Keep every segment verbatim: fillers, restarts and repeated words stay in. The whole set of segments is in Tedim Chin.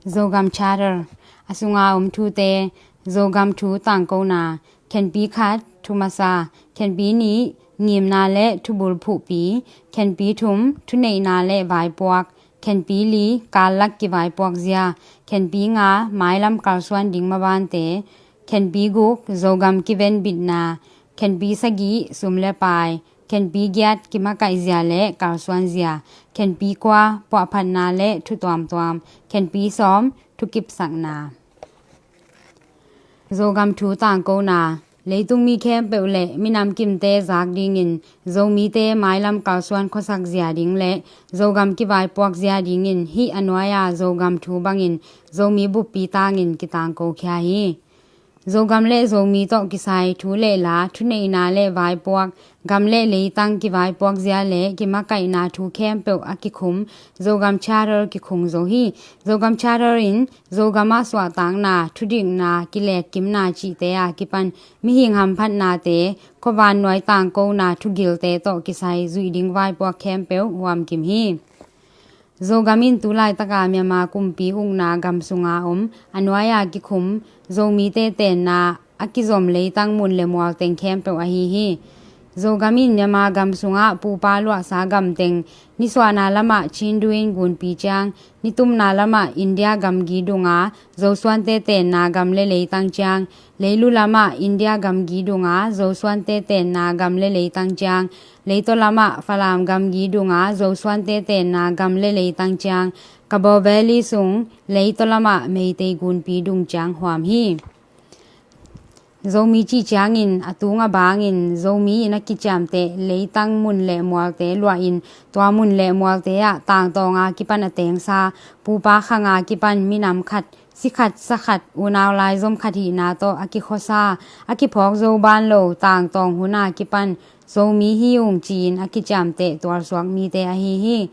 Zogam Charter, a sunga om thute. Zogam thu tangkona. Khenpi khat, thu masa. Khenpi nih, ngimna le thubul phuhpi. Khenpi thum, thuneihna le vaipuak. Khenpi li, kallak kivaipuak zia. Khenpi nga, mailam kalsuan ding mabante. Khenpi guk, Zogam kivenbitna. Khenpi sagih, sum le pai. Khenpi giat, kimakaih zia le kalsuan zia. Khenpi kua, puahphatna le thu tuamtuam. Khenpi sawm, thukipsakna. Zogam thu tangkona. Leitung mi khempeuh le minam kimte zak dingin Zomite mailam kalsuan khuasak zia ding le Zogam kivaipuak zia dingin hih a nuai-a Zogam thu bangin Zomi buppi tangin kitangko khia hi. Zogam le Zomi tawh kisai thu le la, thuneihna le vaipuak, gam le leitang kivaipuak zia le kimakaihna thu khempeuh a kikhum Zogam Charter kikhung zo hi. Zogam Charter in Zogam ah suahtakna, thudikna, kiletkimna cihte a kipan mihing hamphatnate, khuavannuai tangkona thugilte tawh kisai zuih ding vaipuak khempeuh huamkim hi. Zogam in tulaitaka Myanmar kumpi ukna gam sunga om a nuai-a kikhum Zomite tenna a kizom leitang mun le mual teng khempeuh ahi hi. Zogam in Myanmar gam sungah pupa luahsa gam teng, nisuahna lamah Chindu in gunpi ciang, nitumna lamah India gamgi dunga Zosuante tenna gam le leitang ciang, leilu lamah India gamgi dunga Zosuante tenna gam le leitang ciang, leitaw lamah Falam gamgi dunga Zosuante tenna gam le leitang ciang, Kabaw Valley sung leitaw lamah Meitei gunpi dung ciang huam hi. Zomi cih ciangin a tung a bangin Zomi in a kiciamteh leitang mun le mualte luahin tua mun le mualte ah tangtawnga kipan a tengsa, pupa khanga kipan minam khat, si khat, sa khat, unau laizom khat hihna tawh a kikhuasa, a kiphawk zo ban lo tangtawng huna kipan Zomi hi ung ci-in a kiciamteh tualsuak mite ahi hi.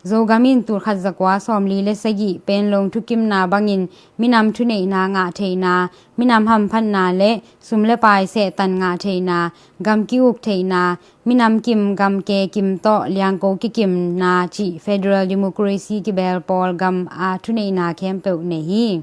Zogam in tulkhat zakua sawmli le sagih Panglong thukimna bangin minam thuneihna ngah theihna, minam hamphatna le sum le pai sehtan ngah theihna, gam ki-uk theihna, minam kim gam ke kim tawh liangko kikimna cih federal democracy kibel pawl gam a thuneihna khempeuh nei hi.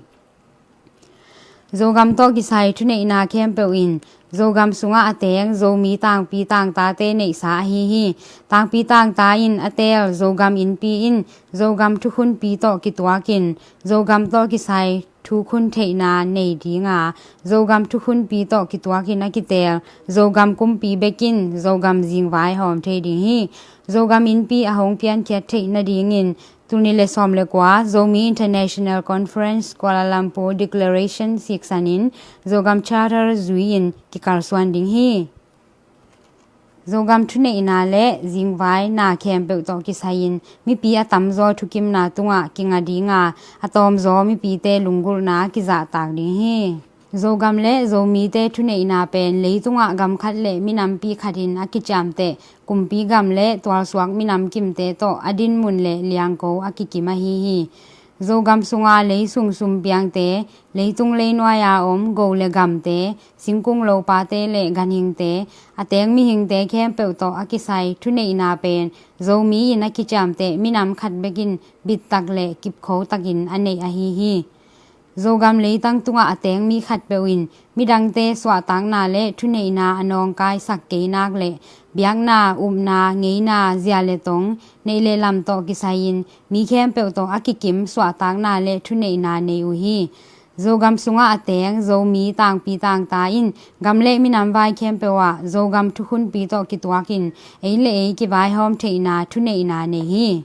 Zogam tawh kisai thuneihna khempeuh in Zogam sungah a teng Zomi tangpi tangtate neihsa ahi hi. Tangpi tangta in a teel Zogam innpi in Zogam thukhunpi tawh kituakin Zogam tawh kisai thukhun theihna nei dinga, Zogam thukhunpi tawh kituakin a kiteel Zogam kumpi bekin Zogam zingvai hawm thei ding hi. Zogam innpi a hong piankhiat theih nadingin tul nih le sawm le kua Zomi International Conference Kuala Lumpur Declaration siksanin Zogam Charter zui-in kikalsuan ding hi. Zogam thuneihna le zingvaina khempeuh tawh kisai-in mipi a tamzaw thukimna tungah kinga dinga, a tawmzaw mipite lunggulhna kizahtak ding hi. Zogam le Zomite thuneihna pen leitungah gam khat le minampi khatin a kiciamteh kumpi gam le tualsuak minam kimte tawh a dinmun le liangko a kikim ahi hi. Zogam sunga leisung sumpiangte, leitung leinuai-a om go le gamte, singkung lopate le ganhingte, a teng mihingte khempeuh tawh a kisai thuneihna pen Zomi in a kiciamteh minam khat bekin bittak le kipkhotakin a neih ahi hi. Zogam leitang tungah a teng mi khatpeuh in midangte suahtakna le thuneihna a nawngkaisak kei nak le biakna, upna, ngeina, zia le tong, neih le lam tawh kisai-in mi khempeuh tawh a kikim suahtakna le thuneihna nei uh hi. Zogam sungah a teng Zomi tangpi tangta in gam le minam vai khempeuh ah Zogam thukhunpi tawh kituakin ei le ei kivaihawm theihna thuneihna nei hi.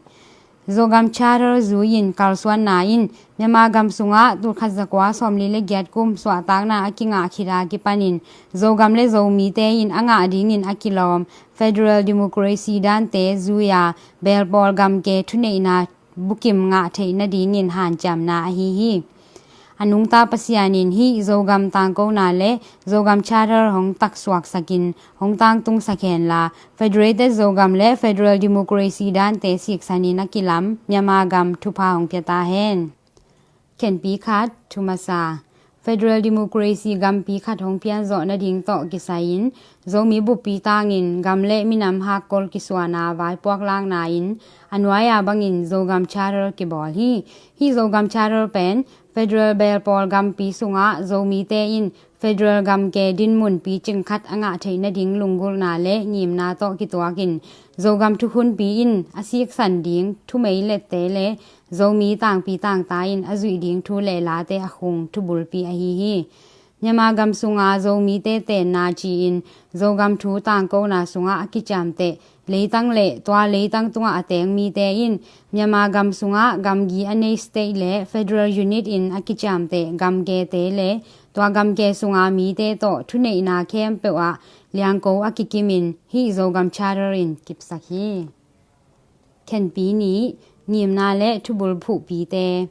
Zogam Charter zui-in kalsuanna in Myanmar gam sungah tulkhat zakua sawmli le giat kum suahtakna a kingah khit a kipanin Zogam le Zomite in a ngah dingin a kilawm federal democracy dante zui-a belpawl gamke thuneihna bukim ngah theih nadingin hanciamna ahi hi. A nungta Pasian in hih Zogam tangkona le Zogam Charter hong taksuaksakin hong tangtungsak henla, Federated Zogam le Federal Democracy dante siksanin a kilam Myanmar gam thupha hong pia ta hen. Khenpi khat, thu masa. Federal Democracy gampi khat hong pianzawh nading tawh kisai-in Zomi buppi tangin gam le minam hakkol kisuana vaipuak lakna in a nuai-a bangin Zogam Charter kibawl hi. Hih Zogam Charter pen federal belpawl gampi sungah Zomite in federal gamke dinmun picing khat a ngah theih nading lunggulhna le ngimna tawh kituakin Zogam thukhunpi in a siksan ding thumeilette le Zomi tangpi tangta in a zuih ding thu le late a khung thubulpi ahi hi. Myanmar gam sunga Zomite tenna ci-in Zogam thu tangkona sungah a kiciamteh leitang le tua leitang tungah a teng mite in Myanmar gam sungah gamgi a nei state le federal unit in a kiciamteh gamkete le tua gamke sunga mite tawh thuneihna khempeuh ah liangko a kikimin hih Zogam Charter in kipsak hi. Khenpi nih, ngimna le thubulphuhpite.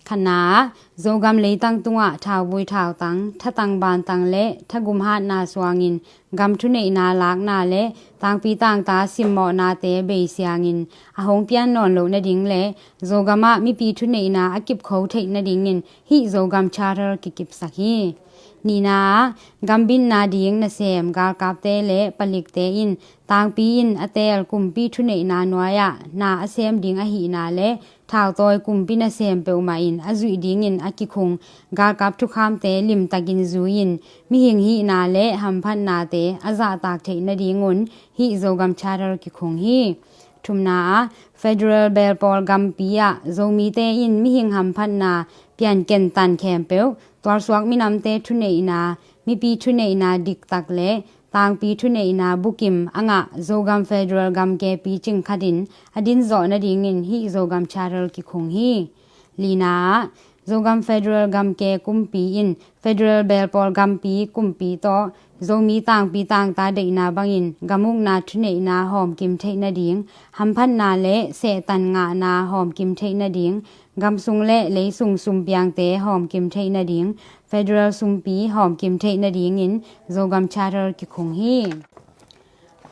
Khatna ah, Zogam leitang tungah thauvui thautang, thatang bantang le thagum hatna suangin gam thuneihna lakna le tangpi tangta simmawhnate beisiangin a hong pian nawn loh nading le Zogam ah mipi thuneihna a kipkho theih nadingin hih Zogam Charter kikipsak hi. Nihna ah, gambitna ding nasem galkapte le palikte in tangpi in a teel kumpi thuneihna nuai-ah na a sem ding ahihna le thautawi kumpi nasem peuhmah in a zuih dingin a kikhung galkap thukhamte limtakin zui-in mihing hihna le hamphatnate a zahtak theih nadingun hih Zogam Charter kikhung hi. Thumna ah, federal belpawl gampi ah Zomite in mihing hamphatna pianken tan khempeuh tualsuak minamte thuneihna, mipi thuneihna diktak le tangpi thuneihna bukim a ngah Zogam federal gamke picing khatin a dinzawh nadingin hih Zogam Charter kikhung hi. Lina ah, Zogam federal gamke kumpi in federal belpawl gampi kumpi tawh Zomi tangpi tangta deihna bangin gamukna thuneihna hawmkim theih nading, hamphatna le sehtan ngahna hawmkim theih nading, gamsung le leisung sumpiangte hawmkim theih nading, federal sumpi hawmkim theih nadingin Zogam Charter kikhung hi.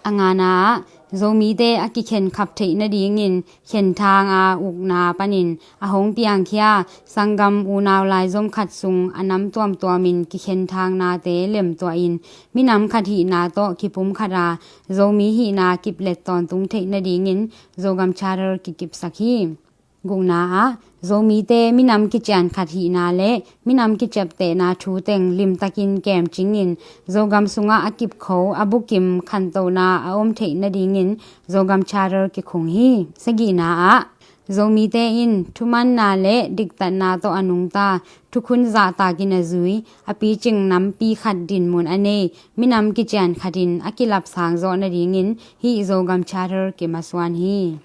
A ngana ah, Zomite a kikhenkhap theih nadingin khenthang a ukna panin a hong piangkhia sanggam unau laizom khat sung a nam tuamtuamin kikhenthang nate lemtuahin minam khat hihna tawh kipumkhat a Zomi hihna kiplet tawntung theih nadingin Zogam Charter kikipsak hi. Gukna ah, Zomite minam kician khat hihna le minam kiciaptehna thu teng limtakin kemcingin Zogam sungah a kipkho a bukim khantohna a om theih nadingin Zogam Charter kikhung hi. Sagihna ah, Zomite in thumanna le diktatna tawh a nungta thukhun zahtakin a zui a picing nampi khat dinmun a nei minam kician khatin a kilapsang zawh nadingin hih Zogam Charter kimasuan hi.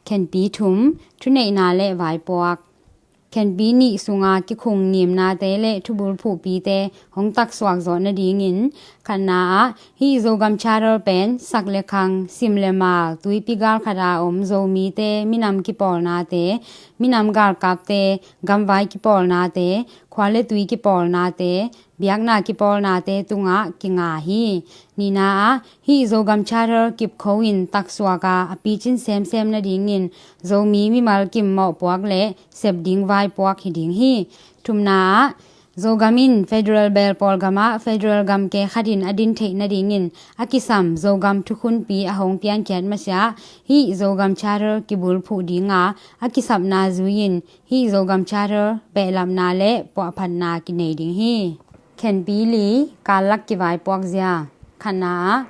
Khenpi thum, thuneihna le vaipuak. Khenpi nih sunga kikhung ngimnate le thubulphuhpite hong taksuak zawh nadingin khatna ah hih Zogam Charter pen sak le khang, sim le mal, tuipi galkhat a om Zomite minam kipawlnate, minam galkapte, gamvai kipawlnate, khua le tui kipawlnate, biakna kipawlnate tungah kinga hi. Nihna ah hih Zogam Charter kipkho in taksuak a a picin semsem nadingin Zomi mimal kim mawhpuak le sep ding vaipuak hi ding hi. Thumna ah Zogam in federal belpawl gamah federal gamke khatin a din theih nadingin a kisam Zogam thukhunpi a hong piankhiat masiah hih Zogam Charter kibulphuh dinga a kisapna zui-in hih Zogam Charter behlapna le puahphatna kinei ding hi. Khenpi li, kallak kivaipuak zia. Khatna ah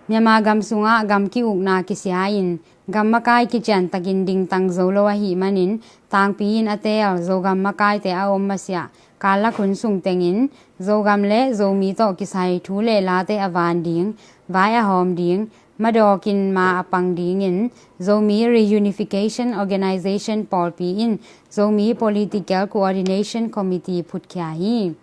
Myanmar gam sungah gam ki-ukna kisia-in gam makai kiciantakin dingtang zo lo ahih manin tangpi in a teel Zogam makaite a om masiah kallak hun sung tengin Zogam le Zomi tawh kisai thu le late a van ding, vai a hawm ding, madawkin ma a pang dingin Zomi Reunification Organization pawlpi in Zomi Political Coordination Committee phutkhia hi.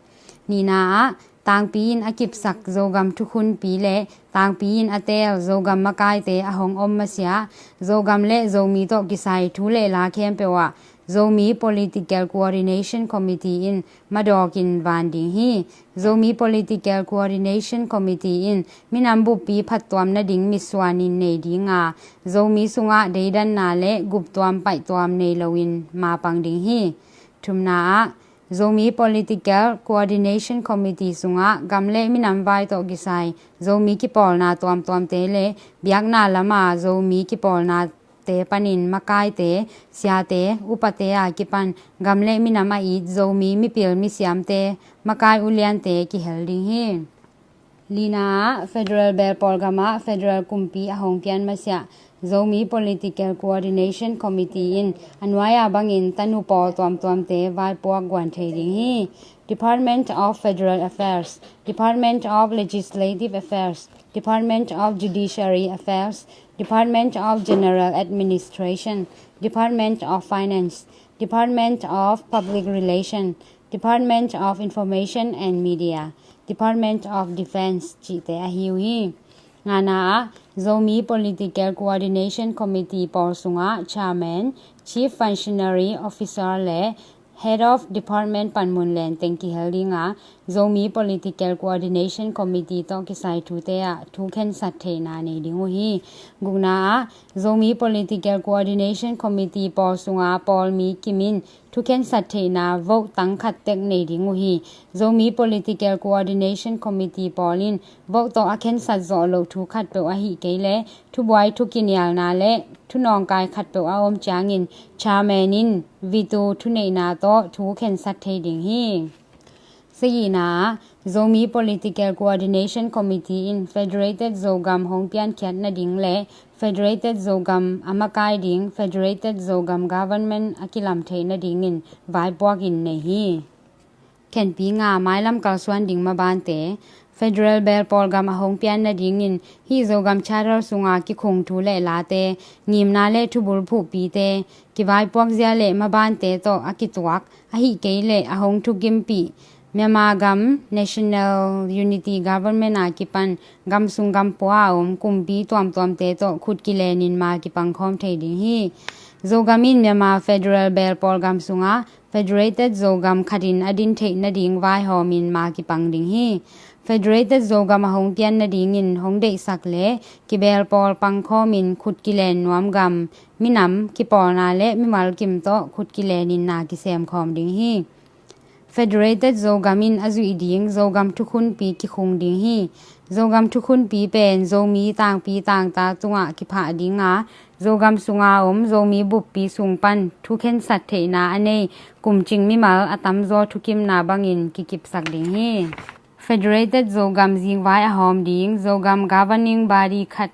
Nihna ah tangpi in a kipsak Zogam thukhunpi le tangpi in a teel Zogam makaite a hong om masiah Zogam le Zomi tawh kisai thu le la khempeuh ah Zomi Political Coordination Committee in madawkin van ding hi. Zomi Political Coordination Committee in minam buppi phattuam nading mitsuanin nei dinga Zomi sungah deidanna le guptuam paihtuam nei loin mapang ding hi. Thumna ah Zomi Political Coordination Committee sungah gam le minam vai tawh kisai Zomi kipawlna tuamtuamte le biakna lama Zomi kipawlnate panin makaite, siate, upate a kipan gam le minam a it Zomi mipil misiamte, makai uliante kihel ding hi. Lina ah, Federal Belpawl gamah Federal kumpi a hong pian masiah Zomi Political Coordination Committee in a nuai-a bangin tanu pawl tuamtuamte vaipuak guan thei ding hi. Department of Federal Affairs, Department of Legislative Affairs, Department of Judiciary Affairs, Department of General Administration, Department of Finance, Department of Public Relation, Department of Information and Media, Department of Defense cihte ahi uh hi. Ngana ah, Zomi Political Coordination Committee pawl sungah Chairman, Chief Functionary Officer le Head of Department panmun lenteng kihel ding a, Zomi Political Coordination Committee tawh kisai thute ah thu khensat theihna nei ding uh hi. Gukna ah, Zomi Political Coordination Committee pawl sunga pawlmi kim in thu khensat theihna vote tang khat tek nei ding uh hi. Zomi Political Coordination Committee pawl in vote tawh a khensat zawh loh thu khatpeuh ahih kei leh thubuai thukinialna le thunawngkai khatpeuh a om ciangin chairman in veto thuneihna tawh thu khensat thei ding hi. Sagihna ah, Zomi Political Coordination Committee in Federated Zogam hong piankhiat nading le Federated Zogam a makai ding Federated Zogam Government a kilam theih nadingin vaipuak in nei hi. Khenpi nga, mailam kalsuan ding mabante. Federal Belpawl gam a hong pian nadingin hih Zogam Charter sunga kikhung thu le late, ngimna le thubul phuhpite, kivaipuak zia le mabante tawh a kituak, ahih kei leh a hong thukimpih Myanmar gam National Unity Government a kipan gam sung gam pua a om kumpi tuamtuamte tawh khut kilenin ma kipang khawm thei ding hi. Zogam in Myanmar Federal Belpawl gam sungah Federated Zogam khatin a din theih nading vaihawmin ma kipang ding hi. Federated Zogam a hong pian nadingin hong deihsak le kibelpawl pangkhawmin khut kilen nuam gam, minam, kipawlna le mimal kim tawh khut kilenin na kisemkhawm ding hi. Federated Zogam in a zuih ding Zogam thukhunpi kikhung ding hi. Zogam thukhunpi pen Zomi tangpi tangta tungah kiphah ding a, Zogam sunga om Zomi buppi sung pan thukhensat theihna a nei kumcing mimal a tamzaw thukimna bangin kikipsak ding hi. Federated Zogam zingvai a hawm ding Zogam governing body khat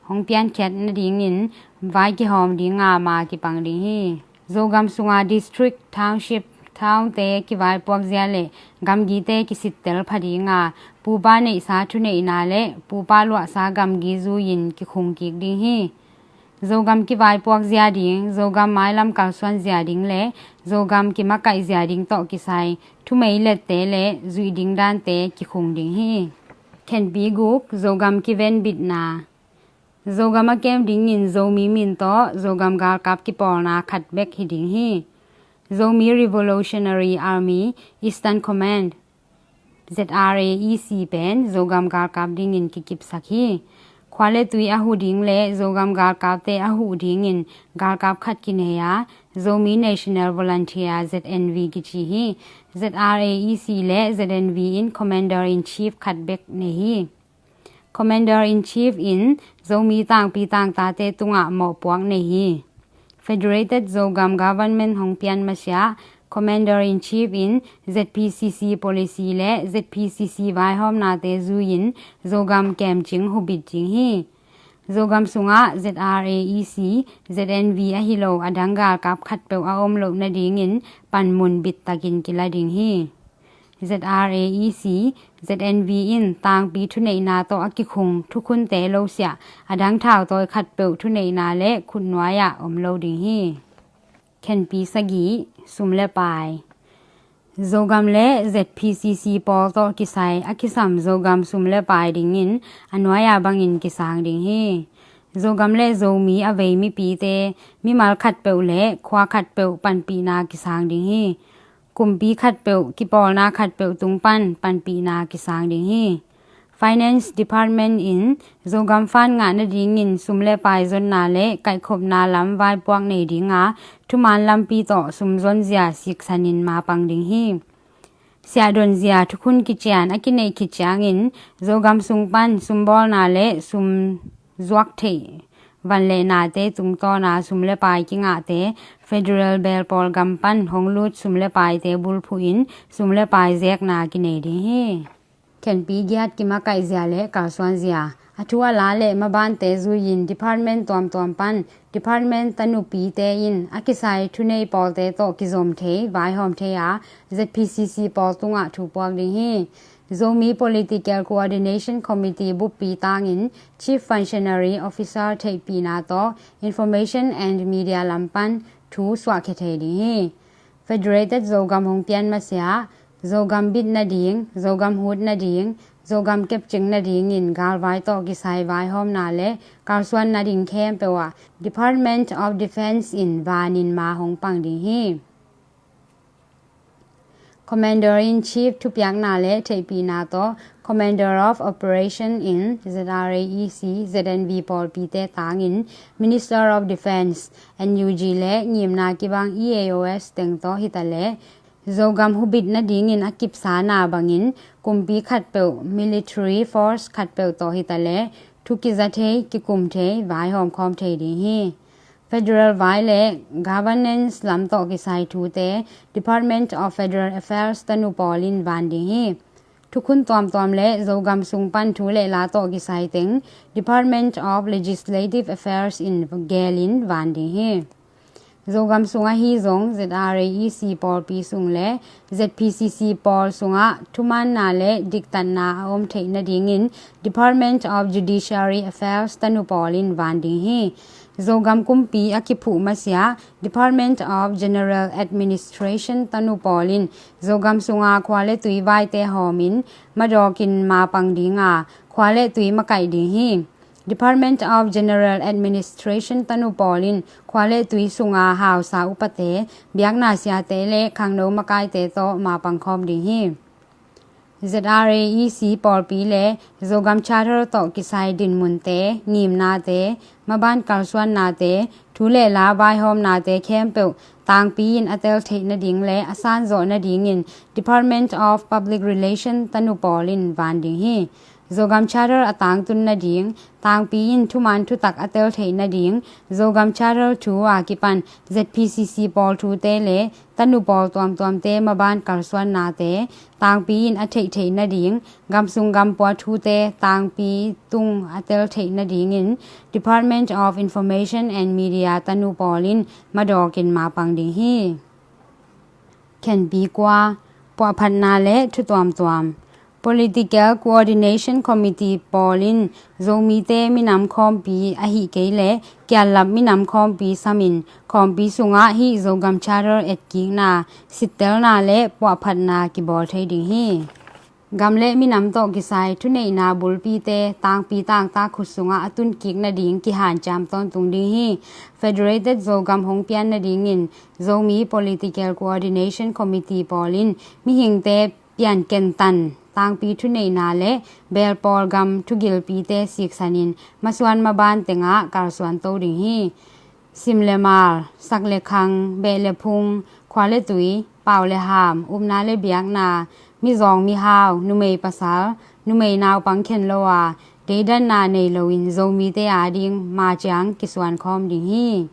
hong piankhiat nadingin vai kihawm ding a ma kipang ding hi. Zogam sunga district, township, townte kivaipuak zia le gamgite kisittel pha ding a, pupa neihsa thuneihna le pupa luahsa gamgi zui-in kikhung kik ding hi. Zogam kivaipuak zia ding, Zogam mailam kalsuan zia ding le Zogam kimakaih zia ding tawh kisai thumei lette le zuih ding dante kikhung ding hi. Khenpi guk, Zogam kivenbitna. Zogam a kem dingin Zomi min tawh Zogam galkap kipawlna khat bek hi ding hi. Zomi Revolutionary Army Eastern Command, Z R A E C pen Zogam galkap dingin kikipsak hi. Khua le tui a huh ding le Zogam galkapte a huh dingin galkap khat kinei a, Zomi National Volunteer, Z N V kici hi. Z R A E C le Z N V in Commander in Chief khat bek nei hi. Commander in Chief in Zomi tangpi tangtate tungah mawhpuak nei hi. Federated Zogam Government hong pian masiah Commander in Chief in Z P C C policy le Z P C C vaihawmnate zui-in Zogam kemcing hubit ding hi. Zogam sungah Z R A E C, Z N V ahi lo a dang galkap khatpeuh a om loh nadingin panmun bittakin kila ding hi. Z R A E C, Z N V in tangpi thuneihna tawh a kikhung thukhunte losiah a dang thautawi khatpeuh thuneihna le khutnuai-ah om lo ding hi. Khenpi sagih, sum le pai. Zogam le Z P C C pawl tawh kisai a kisam Zogam sum le pai dingin a nuai-a bangin kisang ding hi. Zogam le Zomi a vei mipite mimal khatpeuh le khua khatpeuh panpihna kisang ding hi. Kumpi khatpeuh, kipawlna khatpeuh tung pan panpihna kisang ding hi. Finance Department in Zogam fund ngah nadingin sum le pai zonna le kaihkhopna lam vaipuak nei dinga thuman lampi tawh sum zonzia siksanin mapang ding hi. Siahdonzia thukhun kician a kineih khit ciangin Zogam sung pan sumbawlna le sum zuak theih van le nate tungtawna sum le pai kingahte federal belpawl gam pan hong lut sum le paite bulphuhin sum le pai zekna kinei ding hi. Khenpi giat kimakaihzia le kalsuanzia a thu a la le mabante zuiin department tuamtuam pan department tanupite in a kisai thunei pawlte tawh kizom thei vaihawm thei a ZPCC pawl tungah thupuak ding hi. Zomi Political Coordination Committee buppi tangin Chief Functionary Officer theihpihna tawh Information and Media lam pan thu suahkhia thei ding hi. Federated Zogam hong pian masiah Zogam bit nading, Zogam hut nading, Zogam kepcing nadingin galvai tawh kisai vaihawmna le kalsuan nading khempeuh ah Department of Defense in vanin ma hong pang ding hi. Commander in Chief thupiakna le theihpihna tawh Commander of Operation in ZRAEC, ZNV pawlpite tangin Minister of Defense, NUG le ngimna kibang EAOs teng tawh hitaleh Zogam hubit nadingin a kipsana bangin kumpi khatpeuh, military force khatpeuh tawh hitaleh thu kiza thei, kikum thei, vaihawm khawm thei ding hi. Federal vai le governance lam tawh kisai thute Department of Federal Affairs tanu pawl in van ding hi. Thukhun tuamtuam le Zogam sung pan thu le la tawh kisai teng Department of Legislative Affairs in gelin van ding hi. Zogam sung ahi zong ZRAEC pawlpi sung le ZPCC pawl sungah thumaanna le diktatna a om theih nadingin Department of Judiciary Affairs tanu pawl in van ding hi. Zogam kumpi a kiphuh masiah Department of General Administration tanu pawl in Zogam sunga khua le tui vaite hawmin madawkin mapang dinga khua le tui makaih ding hi. Department of General Administration tanu pawl in khua le tui sunga hausa upate, biakna siate le khangno makaite tawh mapang khawm ding hi. ZRAEC pawlpi le Zogam Charter tawh kisai dinmunte, ngimnate, maban kalsuannate, thu le la vaihawmnate khempeuh tangpi in a tel theih nading le a sanzawh nadingin Department of Public Relation tanu pawl in van ding hi. Zogam Charter a tangtun nading, tangpi in thuman thutak a tel theih nading, Zogam Charter thu a kipan ZPCC pawl thute le tanu pawl tuamtuamte maban kalsuannate tangpi in a theih theih nading, gamsung gampua thute tangpi tung a tel theih nadingin Department of Information and Media tanu pawl in madawkin mapang ding hi. Khenpi kua, puahphatna le thu tuamtuam. Political Coordination Committee pawl in Zomite minam khawmpi ahi kei le kiallap minam khawmpi samin khawmpi sungah hih Zogam Charter etkikna, sittelna le puahphatna kibawl thei ding hi. Gam le minam tawh kisai thuneihna bulpite tangpi tangtak khut sungah a tunkik nading kihanciam tawntung ding hi. Federated Zogam hong pian nadingin Zomi Political Coordination Committee pawl in mihingte piankentan, tangpi thuneihna le belpawl gam thugilpite siksanin masuan maban tengah kalsuan to ding hi. Sim le mal, sak le khang, beh le phung, khua le tui, pau le ham, upna le biakna, mizawng mihau, numei pasal, numei naupang khen lo a, deidanna nei loin Zomite ading maciang kisuan khawm ding hi.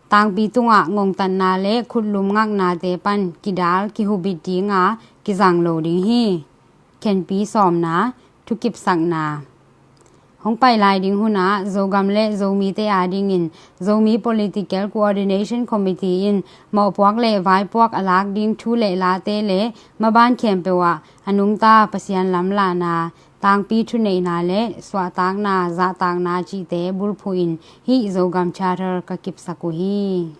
Tangpi tungah ngongtatna le khutlum ngaknate pan kidal kihubit dinga kizang lo ding hi. Khenpi sawmna, thukipsakna. Hong pai lai ding hunah Zogam le Zomite adingin Zomi Political Coordination Committee in mawhpuak le vaipuak a lak ding thu le late le maban khempeuh ah a nungta Pasian lamlahna, tangpi thuneihna le suahtakna, zahtakna cihte bulphuhin hih Zogam Charter ka kipsak uh hi.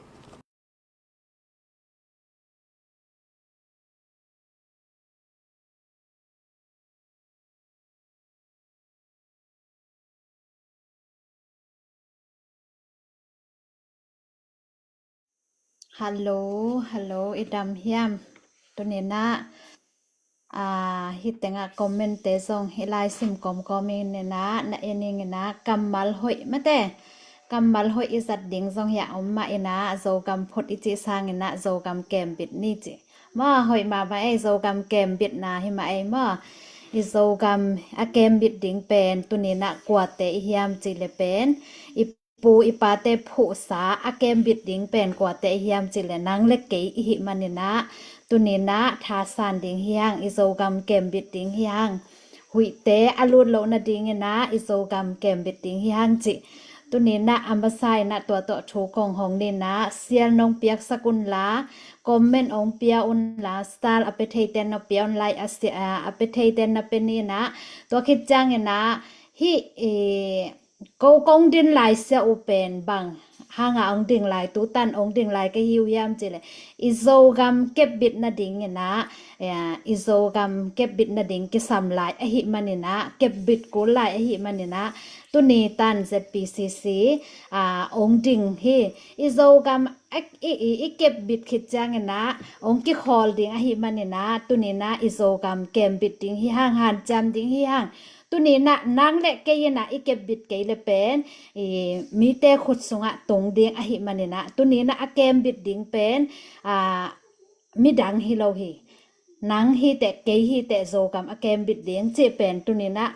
Hallo, hallo, i dam hiam? Tuni-in ah Aa, hih tengah comment-te zong hih lai sim kawmkawm in inah na en ing inah kammal hoih mate, kammal hoih i zat ding zong hiah om mah inah Zogam phut i cih sang inah Zogam kembit ni cih. Maw, hoih mahmah ei, Zogam kembitna hi mah ei maw. I Zogam a kembit ding pen tuni inah kuate i hiam cih le pen i pu i pate phuhsa a kembit ding pen kuate i hiam cih le nang le kei i hih man inah tuni inah thasan ding hi hang, i Zogam kembit ding hi hang. Huihte a lut loh nading inah i Zogam kembit ding hi hang cih. Tuni inah a masa inah tua tawh thu kong hong ni inah share nong piaksak unla, comment ong pia unla, star a pia theite na pia un, like a si-, a, a pia theite na pia ni inah. Tua khit ciang inah hih, eh, ko kong din lai sia uh pen bang hanga ong ding lai, tutan ong ding lai ka hi uh hiam cih le i Zogam kepbit nading inah, eh, i Zogam kepbit nading kisam lai ahih man inah, kepbit kul lai ahih man inah tuni tan Z P C C, ah, ong ding hi. I Zogam a, i, i, i kepbit khit ciang inah ong kikhawl ding ahih man inah tuni inah i Zogam kembit ding hi hang, hanciam ding hi hang. Tuni inah nang le kei inah i kepbit kei le pen i mite khut sungah tung ding ahih man inah tuni inah a kembit ding pen, ah, midang hi lo hi. Nang hi teh, kei hi teh, Zogam a kembit ding cih pen tuni inah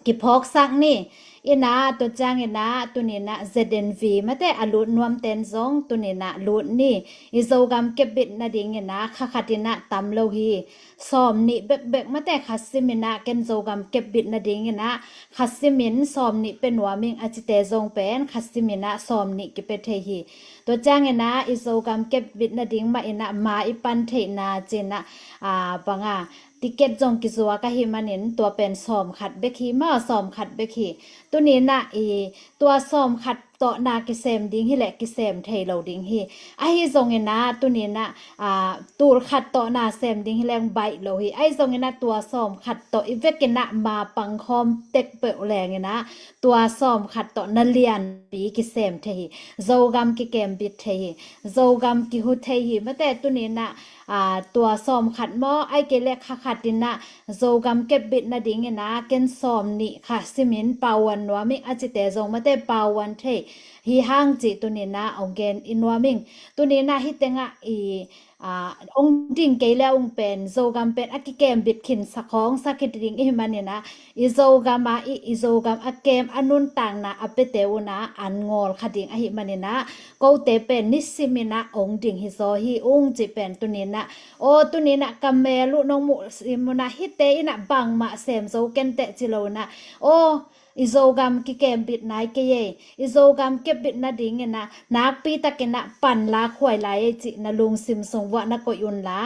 kiphawksak ni. Inah tua ciang inah tuni inah Z N V mate a lut nuamten zong tuni inah lut ni. I Zogam kepbit nading inah kha khat inah tam lo hi. Sawm nih bekbek mate kha sim inah ken Zogam kepbit nading inah kha sim in sawm nih pia nuam ing a cite zong pen kha sim inah sawm nih kipia thei hi. Tua ciang inah i Zogam kepbit nading mah inah ma i pan theihna ci inah, ah, banga ticket zong kizuak ahih manin tua pen sawm khat bek hi maw, sawm khat bek hi. Tuni inah i tua sawm khat tawh na kisem ding hi leh kisem thei lo ding hi. Ahi zong inah tuni inah, ah, tul khat tawh na sem ding hi leng baih lo hi. Ahi zong inah tua sawm khat tawh i vek inah ma pangkhawm tek peuh leng inah tua sawm khat tawh na lianpi kisem thei hi. Zogam kikembit thei hi. Zogam kihu thei hi. Mate tuni inah, ah, tua sawm khat maw, ai kei le kha khat inah Zogam kepbit nading inah ken sawm nih kha sim in pauan nuam ing a cite zong mate pauan thei hi hang cih tuni inah ong gen i nuam ing. Tuni inah hih tengah i, ah, ong ding kei le ong pen Zogam pen a kikembit khinsa khawngsa khit ding i hih man inah i Zogam a i, i Zogam a kem a nuntakna a piate un ah an ngawl kha ding ahih man inah kote pen nisim inah ong ding hi zaw hi ung cih pen tuni inah, aw, tuni inah ka mel uh nong muh sim un ah hihte inah bangmah sem zo ken teh ci lo inah, aw, i Zogam kikembit nai kei ei, i Zogam kepbit nading inah nakpi tak inah pan la khuai lai ei cih na lungsim sung vuah na koih unla.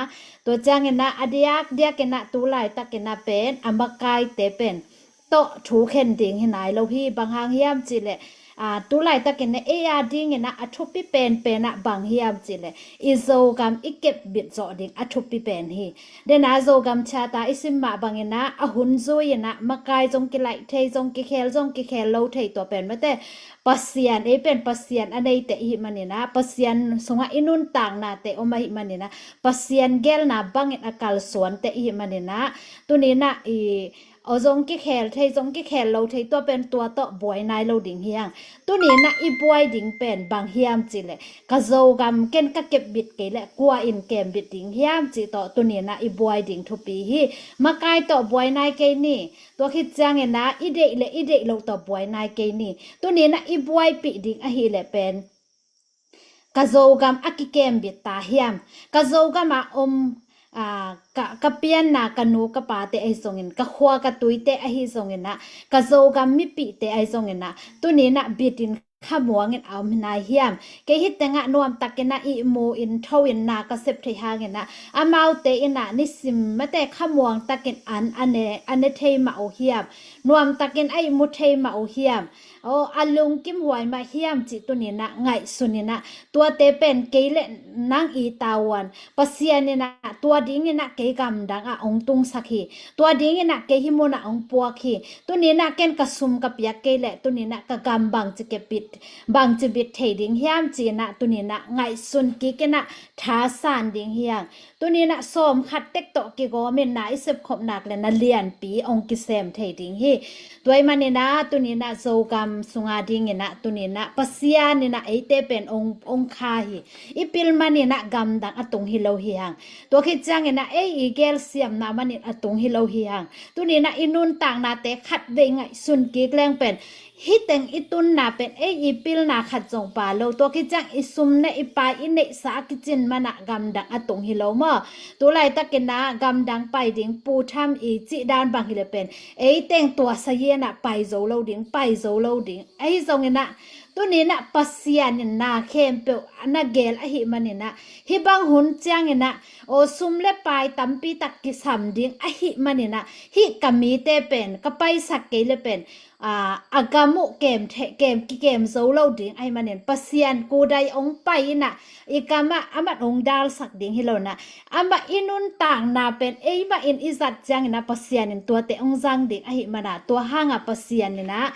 Tua ciang inah a diakdiak inah tu laitak inah pen a makaite pen tawh thu khen ding hi nai lo hi. Bang hang hiam cih leh, ah, tu laitak inah ei a ding inah a thupi penpen ah bang hiam cih leh i Zogam i kepbit zawh ding a thupi pen hi. Dena Zogam Charter i sim mah bang inah a hun zui inah makai zong kilaih thei, zong kikhel, zong kikhel lo thei, tua pen mate Pasian, ei pen Pasian a neite i hih man inah Pasian sungah i nuntaknate om ahih man inah Pasian gelna bangin a kalsuante i hih man inah tuni inah i, aw, zong kikhel thei, zong kikhel lo thei, tua pen tua tawh buai nai lo ding hi hang. Tuni inah i buai ding pen bang hiam cih leh ka Zogam ken ka kepbit kei leh kua in kembit ding hiam cih tawh tuni inah i buai ding thupi hi. Makai tawh buai nai kei ni. Tua khit ciang inah i deih le i deih loh tawh buai nai kei ni. Tuni inah i buaipih ding ahih leh pen ka Zogam a kikembit ta hiam? Ka Zogam ah om, ah, ka, ka pianna ka nu ka pate ahi zongin, ka khua ka tuite ahi zong inah, ka Zogam mipihte ahi zong inah tuni inah bitin khamuangin a om hi nai hiam? Kei hih tengah nuamtak inah ihmu in tho in na ka sep theih hang inah amaute inah nisim mate khamuang takin an a ne, a ne thei mah uh hiam? Nuamtakin a ihmu thei mah uh hiam? aw, a lungkim huai mah hiam cih tuni-in ah ngaihsun in ah, tuate pen kei le nang i tavuan, Pasian in ah tua dingin ah kei gamdang ah hong tungsak hi. Tua dingin ah kei hih mun ah hong puak hi. Tuni-in ah ken ka sum ka piak kei leh tuni-in ah ka gam bangci kepit, bangci bit thei ding hiam ci-in ah tuni-in ah ngaihsun kik in ah thasan ding hi hang. Tuni-in ah sawmkhat tek tawh kigawm in na i sepkhop nak leh na lianpi hong kisem thei ding hi. Tua ahih manin ah tuni-in ah Zogam sung a dingin ah tuni-in ah Pasian in ah eite pen hong, hong kha hi. I pil manin ah gamdang a tung hi lo hi hang. Tua khit ciangin ah ei i gelsiamna manin a tung hi lo hi hang. Tuni-in ah i nuntaknate khatvei ngaihsun kik leng pen hih teng i tunna pen ei i pilna khat zong pha lo. Tua khit ciang i sum ne i pai i neihsa a kicin man ah gamdang a tung hi lo maw? Tu laitakin ah gamdang pai ding, Pu Tham i cih dan bang hi leh pen ei teng tua sazian ah pai zo lo ding, pai zo lo ding. Ahi zongin ah tuni-in ah Pasian in na khempeuh na gel ahih manin ah, hih bang hun ciangin ah aw, sum le pai tampi tak kisam ding ahih manin ah, hih ka mite pen ka paisak kei leh pen, aa, a gam uh kem the-, kem, kikem zo lo ding ahih manin Pasian kudai hong pai in ah, i kam ah amah hong dalsak ding hi lo-in ah, amah i nuntakna pen ei mah in i zat ciangin ah Pasian in tuate hong zang ding ahih man ah, tua hang ah Pasian in ah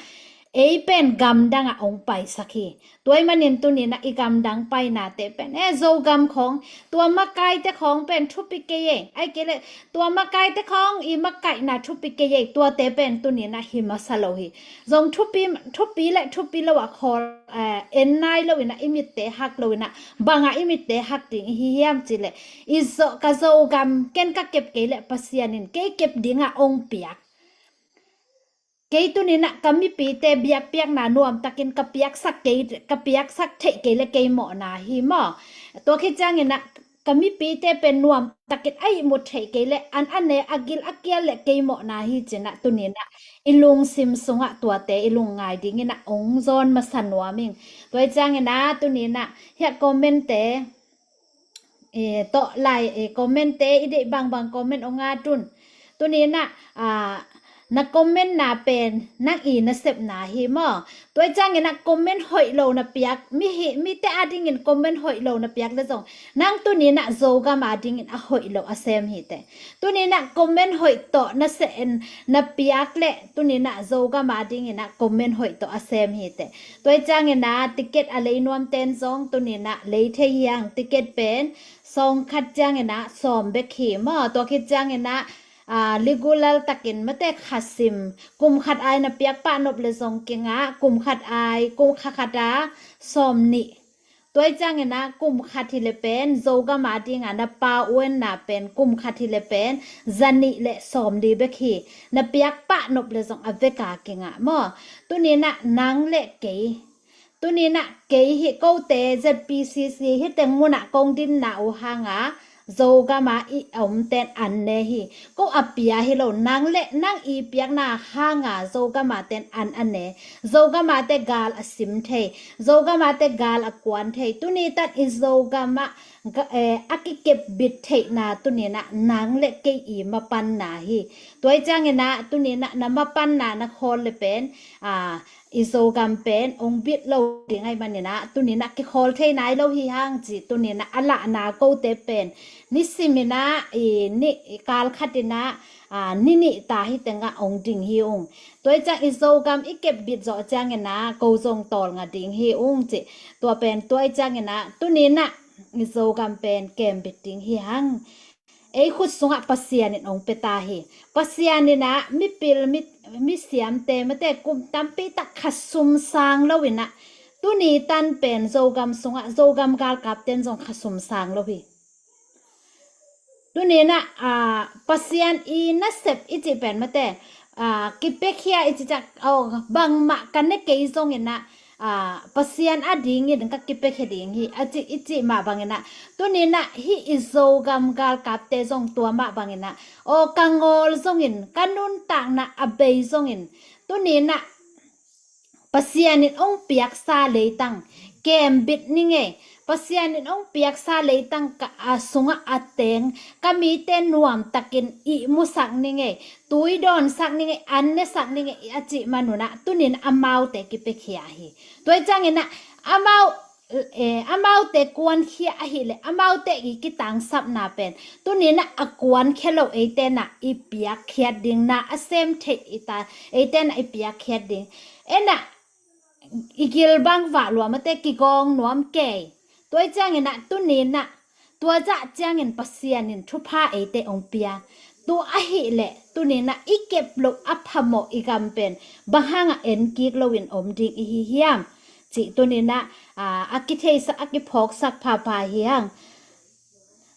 ei pen gamdang ah hong paisak hi. Tua ahih manin tuni-in ah i gamdang painate pen, e, Zogam khawng, tua makaite khawng pen thupi kei e, ahih kei leh tua makaite khawng i makaihna thupi kei e, tuate pen tuni-in ah hi masa lo hi. Zong thupi, thupi le thupi lo ah khawl, eh, en nai lo-in ah i mitte hak lo-in ah, bang ah i mitte hak ding i hi hiam cih leh, i Zo-, ka Zogam ken ka kep kei leh Pasian in kei kep ding ah hong piak. Kei tuni-in ah ka mipite biakpiakna nuamtakin ka piaksak kei, ka piaksak theih kei leh kei mawhna hi maw? Tua khit ciangin ah ka mipite pen nuamtakin a ihmut theih kei leh an a ne, a gil a kial leh kei mawhna hi ci-in ah tuni-in ah i lungsim sungah tuate i lungngai dingin ah hong zawn masa nuam ing. Tua ahih ciangin ah tuni-in ah hiah comment-te, e, tawh lai, e, comment-te i deih bangbang comment hong at un. Tuni-in ah, a, na comment-na pen nang i nasepna hi maw? Tua ahih ciangin ah comment hoih lo na piak, mi hi, mite a dingin comment hoih lo na piak leh zong, nang tuni-in ah Zogam a dingin a hoih lo a sem hi teh. Tuni-in ah comment hoih tawh na se-, na piak leh tuni-in ah Zogam a dingin ah comment hoih tawh a sem hi teh. Tua ahih ciangin ah ticket a lei nuamten zong tuni-in ah lei thei hi hang. Ticket pen sawmkhat ciangin ah sawm bek hi maw? Tua khit ciangin ah, aa, regular takin mate kha sim, kum khat ai na piak pah nop leh zong kingah, kum khat ai, kum kha khat a sawmnih. Tua ahih ciangin ah kum khat hi leh pen Zogam a ding a na pau enna pen kum khat hi leh pen zanih le sawmli bek hi. Na piak pah nop leh zong a vek a kingah maw? Tuni-in ah nang le kei, tuni-in ah kei hi, kote Z P C C hih teng mun ah kong dinna uh hang a Zogam a i omten an ne hi. Ko a pia hi lo, nang le nang i piakna hang a Zogam a ten an a ne. Zogam a te gal a sim thei, Zogam a te gal a kuan thei. Tuni tan i Zogam ah ga-, eh, a kikepbit theihna tuni-in ah nang le kei i mapanna hi. Tua ahih ciangin ah tuni-in ah na mapanna na khawl leh pen, a, i Zogam pen hong bit lo ding ahih manin ah tuni-in ah kikhawl thei nai lo hi hang ci, tuni-in ah a lahna kote pen nisimin ah, i ni, i kal khatin ah, a, ni nih ta hih teng ah hong ding hi ung. Tua ahih ciang i Zogam i kepbit zawh ciangin ah ko zong tawlnga ding hi ung ci. Tua pen tua ahih ciangin ah tuni-in ah i Zogam pen kembit ding hi hang. Ei khut sungah Pasian in hong pia ta hi. Pasian in ah mipil, mi, misiamte mate kum tampi tak kha sum sang lo-in ah, tuni tan pen Zogam sungah Zogam galkapten zong kha sum sang lo hi. Tuni-in ah, a, Pasian i nasep i cih pen mate, a, kipiakhia i cih ciang, aw, bangmah ka ne kei zongin ah, a, Pasian a dingin ka kipiakhia ding hi, a cih, i cih mah bangin ah, tuni-in ah hih i Zogam galkapte zong tua mah bangin ah, aw, ka ngawl zongin, ka nuntakna a bei zongin, tuni-in ah Pasian in hong piaksa leitang kembit ni ngei. Pasian in hong piaksa leitang ka a sungah a teng ka mite nuamtakin ihmusak ni ngei, tui dawnsak ni ngei, an nesak ni ngei a cih manunah tunin amaute kipiakhia hi. Tua hi cianginah amau eh, amaute kuankhia ahileh amaute i kitangsapna pen tuninah a kuankhia lo eitenah i piakkhiat ding, na a sem theih i ta eitenah i piakkhiat ding. Enah i gilbang vah lua mate, kigawng nuam kei. Tua hi cianginah tuninah tua zah ciangin Pasian in thupha eite hong pia. Tua ahileh tuninah i kep loh a phamawh i gam pen bang hangah en kik loin om ding i hi hiam? Cih tuninah a, a kitheihsak, a kiphawksak phapha hi hang.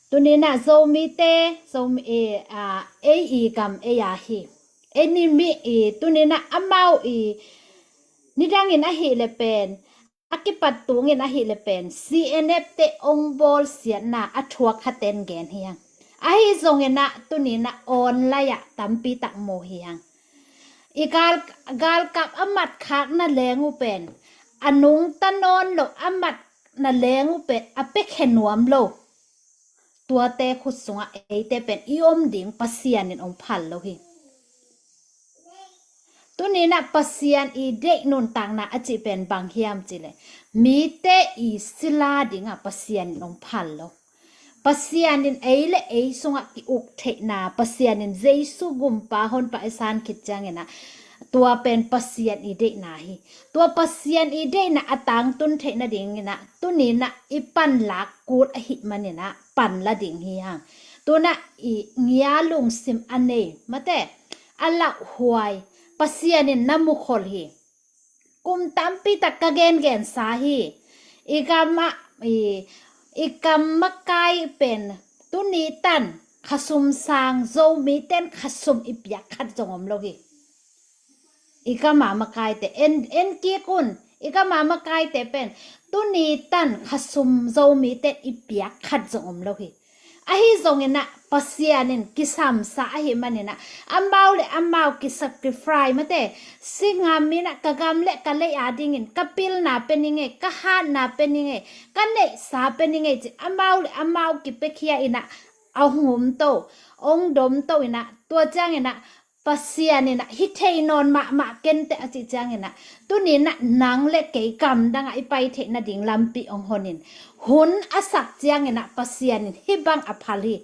Tuninah Zomite, Zomi, eh, a, ei i gam ei a hi. Ei ni mi i tuninah amau i nidangin ahileh pen a kipat tungin ahileh pen C N F te hong bawlsiatna a thuak khaten gen hi hang. Ahi zonginah tuninah online ah tampi tak mu hi hang. I gal, galkap a matkhakna leng uh pen a nungta nawn lo, a matna leng uh pen a piakhia nuam lo. Tuate khut sungah eite pen i om ding Pasian in hong phal lo hi. Tuninah Pasian i deih nuntakna a cih pen bang hiam cihleh mite i sila dingah Pasian in hong phal lo. Pasian in ei le ei sungah ki-uk theihna, Pasian in Jesu gumpa honpa i san khit cianginah tua pen Pasian i deihna hi. Tua Pasian i deihna a tangtun theih nadinginah tuninah i panlak kul ahih maninah panla ding hi hang. Tunah i ngia lungsim a nei mate, a lauhuai Pasian in na mukhol hi. Kum tampi tak ka gengensa hi. I gam ah i, i gam makai pen tuni tan khasum sang Zomiten khasum i piak khat zong om lo hi. I gam a makaite en, en kik un. I gam a makaite pen tuni tan khasum Zomiten i piak khat zong om lo hi. Ahi zonginah Pasian in kisamsa ahih maninah amau le amau kisacrifice mate, singam inah ka gam le ka lei a dingin ka pilna pe ni ngei, ka hatna pe ni ngei, ka neihsa pe ni ngei ci amau le amau kipiakhia inah a hong humto, hong domto inah tua cianginah Pasian inah hi thei nawn mahmah kenteh a cih cianginah tuninah nang le kei gamdangah i pai theih nading lampi hong honin hun a sak cianginah Pasian in hih bang a phal hi.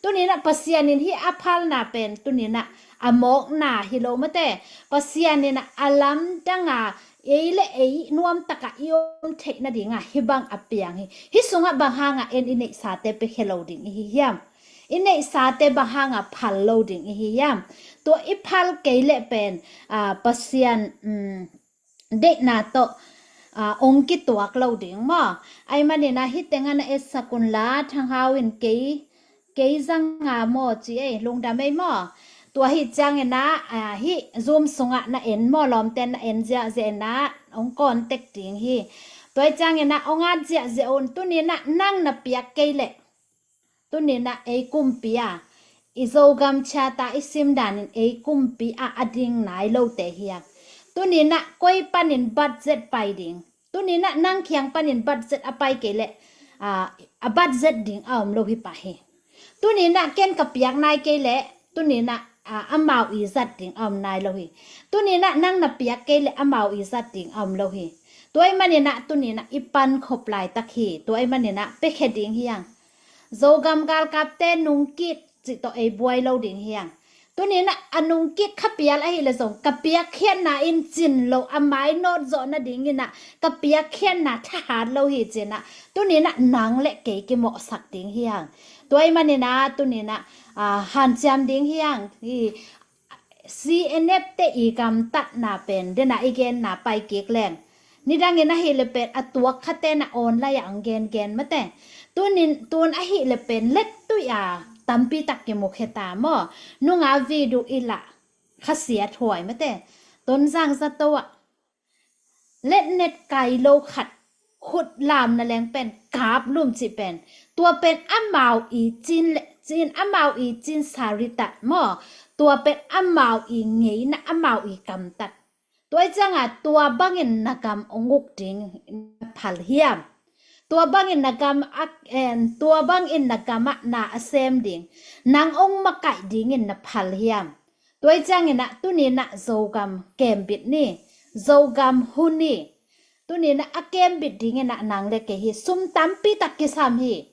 Tuninah Pasian in hih a phalna pen tuninah a mawkna hi lo mate, Pasian inah a lamdanga ei le ei nuamtakah i om theih nadingah hih bang a piang hi. Hih sungah bang hangah en i neihsate piakhia lo ding i hi hiam? I neihsate bang hangah phal lo ding i hi hiam? Tua i phal kei leh pen a, Pasian um, deihna tawh a, ong kituak lo ding maw? Ahih maninah hih tengah na etsak unla, Thang Hau in kei, kei zanga maw ci ei, lungdam ei maw? Tua hi cianginah a, hih Zoom sungah na en maw, lawmten na en ziahziah inah ong contact ding hi. Tua hi cianginah ong at ziahziah un. Tuninah nang na piak kei leh tuninah ei kumpi a, i Zogam Charter i sim danin ei kumpi a a ding nai lote hi a. Tuninah koi panin budget pai ding? Tuninah nang kiang panin budget a pai kei leh a, a budget ding a om lo hi pah hi. Tuninah ken ka piak nai kei leh tuninah a, amau i zat ding a om nai lo hi. Tuninah nang na piak kei leh amau i zat ding a om lo hi. Tua ahih maninah tuninah i pankhop laitak hi. Tua ahih maninah piakhia ding hi hang. Zogam galkapte nungkik cih tawh ei buai lo ding hi hang. Tuninah a nungkik kha pial ahileh zong ka piakkhiatna in cin lo, a mainawt zawh nadinginah ka piakkhiatna thahat lo hi cinah tuninah nang le kei kimawhsak ding hi hang. Tua ahih maninah tuninah a, hanciam ding hi hang. Hi, C N F te i gamtatna pen dena i genna pai kik leng nidangin ahileh pen a tuak khaten a online ah ang gengen mate. Tunin tun ahileh pen lettuih a tampi tak kimukhia ta maw? Nunga video i lah khasiat huai mate. Tonzang zato ah letnet kai lo khat khut lamna leng pen kap lum cih pen, tua pen amau i cin le cin, amau i cin saritat maw? Tua pen amau i ngeina, amau i kamtat. Tua i cianga tua bangin na gam ong uk ding na phal hiam? Tua bangin na gam a, en, tua bangin na gam ah na a sem ding nang ong makaih dingin na phal hiam? Tua i ciangin ah tuninah Zogam kembit ni, Zogam hun ni. Tuninah a kembit dinginah nang le kei hi. Sum tampi tak kisam hi.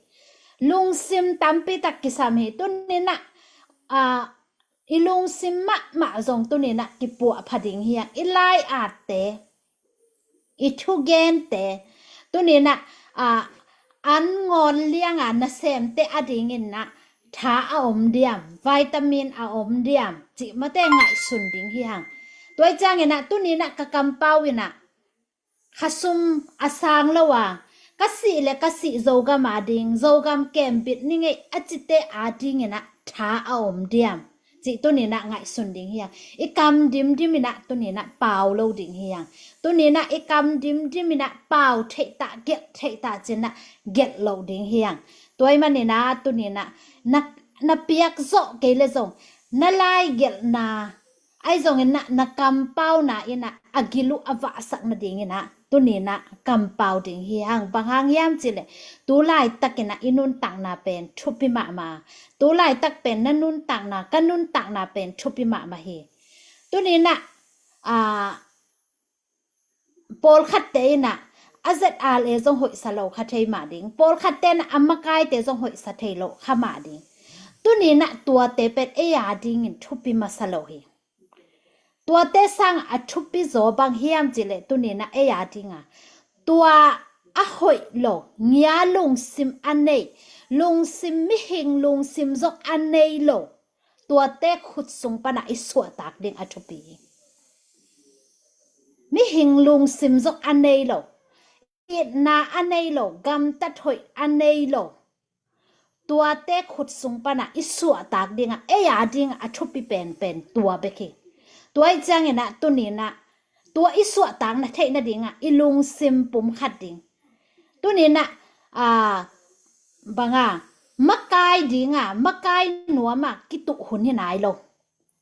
Lungsim tampi tak kisam hi. Tuninah, a, i lungsim mahmah zong tuninah kipuah pha ding hi hang. I lai-atte, i thugente, tuninah, a, an ngawn lianga nasemte a dinginah tha a om diam, vitamin a om diam, cih mate ngaihsun ding hi hang. Tua i cianginah tuninah ka kampau inah khasum a sang lo a, ka sih le ka sih Zogam a ding, Zogam kembit ni ngei a cite a dinginah tha a om diam, cih tuninah ngaihsun ding hi hang. I kam dimdim inah tuninah pau lo ding hi hang. Tuninah i kam dimdim inah pau theihta, gelh theihta cinah gelh lo ding hi hang. Tua i maninah tuninah na, na piak zawh kei le zong na lai gelhna, ahi zongin na, na kampauna inah a gil uh a vahsak nadinginah tuninah kampau ding hi hang. Bang hang hiam cihleh tu laitakinah i nuntakna pen thupi mahmah. Tu laitak pen na nuntakna, ka nuntakna pen thupi mahmah hi. Tuninah, a, pawlkhatte inah a Z R A zong hoihsa lo kha thei mah ding. Pawlkhatte inah a makaite zong hoihsa thei lo kha mah ding. Tuninah tuate pen ei a dingin thupi masa lo hi. Tuate sang a thupi zaw bang hiam cihleh tuninah ei a dinga tua a hoih lo, ngia lungsim a nei, lungsim, mihing lungsim zong a nei lo, tuate khut sung panah i suahtak ding a thupi hi. Mihing lungsim zong a nei lo, itna a nei lo, gamtat hoih a nei lo, tuate khut sung panah i suahtak dingah ei a dingah a thupi penpen tua bek hi. Tua i cianginah tuninah tua i suahtakna theih nadingah i lungsim pumkhat ding. Tuninah, a, banga makai dinga, makai nuama kituh hun hi nai lo.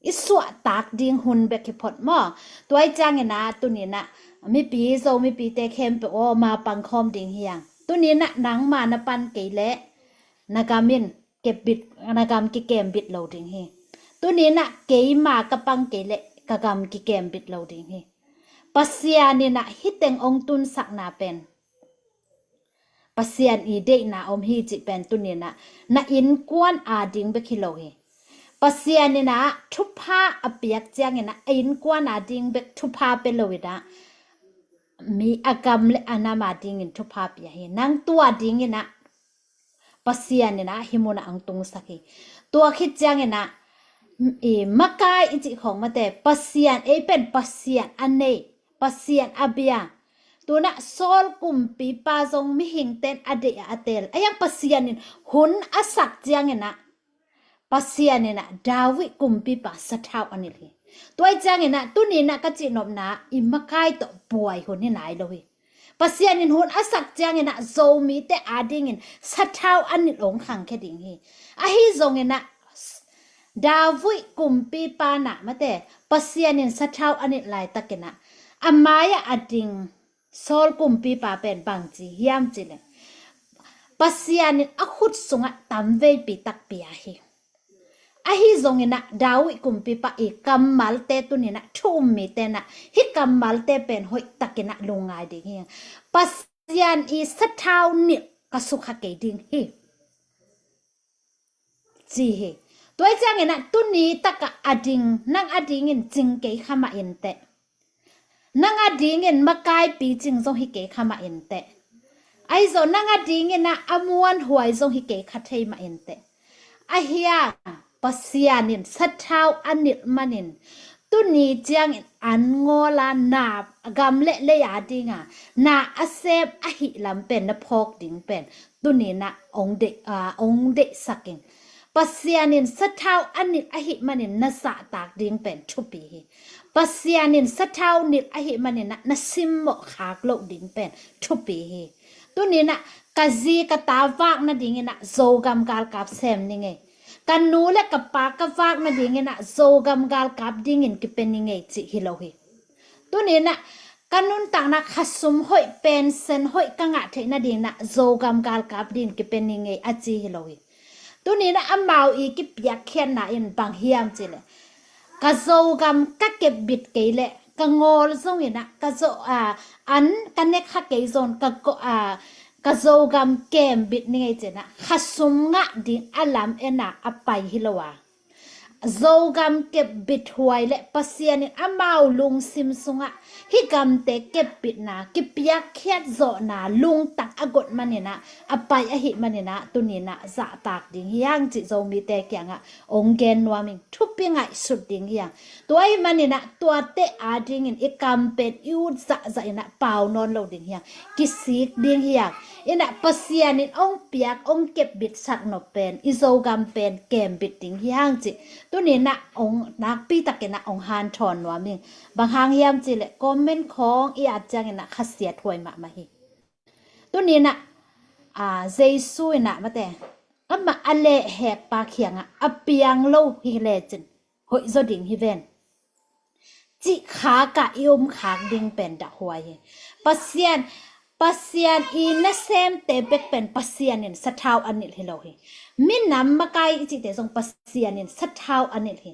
I suahtak ding hun bek hi phot maw? Tua i cianginah tuninah mipi, Zo mipite khempeuh aw, ma pangkhawm ding hi hang. Tuninah nangma na pan kei leh na gam in kebit, na gam kikembit lo ding hi. Tuninah keima ka pang kei leh ka gam kikembit lo ding hi. Pasian inah hiteng ong tunsakna pen Pasian i deihna om hi cih pen tuninah na innkuan a ding bek hi lo hi. Pasian inah thupha a piak cianginah a innkuan a ding bek thupha pia lo inah mi a gam le a nam a dingin thupha pia hi. Nang tua dinginah Pasian inah hih munah ang tungsak hi. Tua khit cianginah i makai i cih khawng mate, Pasian, ei pen Pasian a nei, Pasian a bia. Tunah Saul kumpipa zong mihingten a deih a, a teel a, hiang Pasian in hun a sak cianginah Pasian inah David kumpipa sathau a nilh hi. Tua i cianginah tuninah ka cihnopna i makai tawh buai hun hi nai lo hi. Pasian in hun a sak cianginah Zomite a dingin sathau a nilh ong khangkhia ding hi. Ahi zonginah David kumpipa nah mate Pasian in sathau a nilh laitakinah a mai-ah a ding Saul kumpipa pen bangci hiam cihleh Pasian in a khut sungah tamveipi takpi a hi. Ahi zonginah David kumpipa i kammalte tuninah thu um mite nah hih kammalte pen hoihtakinah lungngai ding hi. Pasian i sathau nilh ka sukha kei ding hi, ci hi. Tua i cianginah tuni takah a ding, nang a dingin cing kei kha mah inteh. Nang a dingin makaipi cing zong hi kei kha mah inteh. Ahi zong nang a dinginah a muanhuai zong hi kei kha thei mah inteh. Ahi hang Pasian in sathau a nilh manin tuni ciangin an ngawla na gam le lei a dinga na a sem ahih lam pen na phawk ding pen tuninah ong deih, a, ong deihsak in. Pasian in sathau a nilh ahih manin na zahtak ding pen thupi hi. Pasian in sathau nilh ahih maninah na simmawh khak loh ding pen thupi hi. Tuninah ka zi ka ta vak nadinginah Zogam galkap sem ni ngei, ka nu le ka pa ka vak nadinginah Zogam galkap dingin kipia ni ngei cih hi lo hi. Tuni inah ka nuntakna khasum hoih, pension hoih ka ngah theih nading inah Zogam galkap ding kipe ni ngei a ci hi lo hi. Tuni inah amau i kipiakkhiatna in bang hiam cih leh, ka Zogam ka kepbit kei leh ka ngawl zong inah ka zo, a, an ka nek kha kei zong ka ko, a, ka Zogam kembit ni ngei ci inah khasum ngah ding a lam en a a pai hi lo a, Zogam kepbit huai leh Pasian in amau lungsim sungah hih gamte kepbitna, kipiakkhiat zawhna lungtang a got man inah a pai ahih man inah tuni inah zahtak ding hi hang cih Zomite kiangah ong gen nuam ing. Thupi ngaihsut ding hi hang. Tua ahih man inah tuate adingin i kam pen i ut zahzah inah pau nawn lo ding hi hang. Kisik ding hi hang. Inah Pasian in ong piak, ong kepbitsak nop pen i Zogam pen kembit ding hi hang cih tuni inah ong nakpi tak inah ong hanthawn nuam ing. Bang hang hiam cih leh comment khawng i at ciang inah khasiat huai mahmah hi. Tuni inah, a, Jesu inah mate, amah a lehhekpa kiangah a piang lo hi lecin hoih zaw ding hi ven, cih khak ah i om khak ding pen dah huai hi. Pasian, Pasian i nasemte bek pen Pasian in sathau a nilh hi lo hi. Minam makai i cihte zong Pasian in sathau a nilh hi.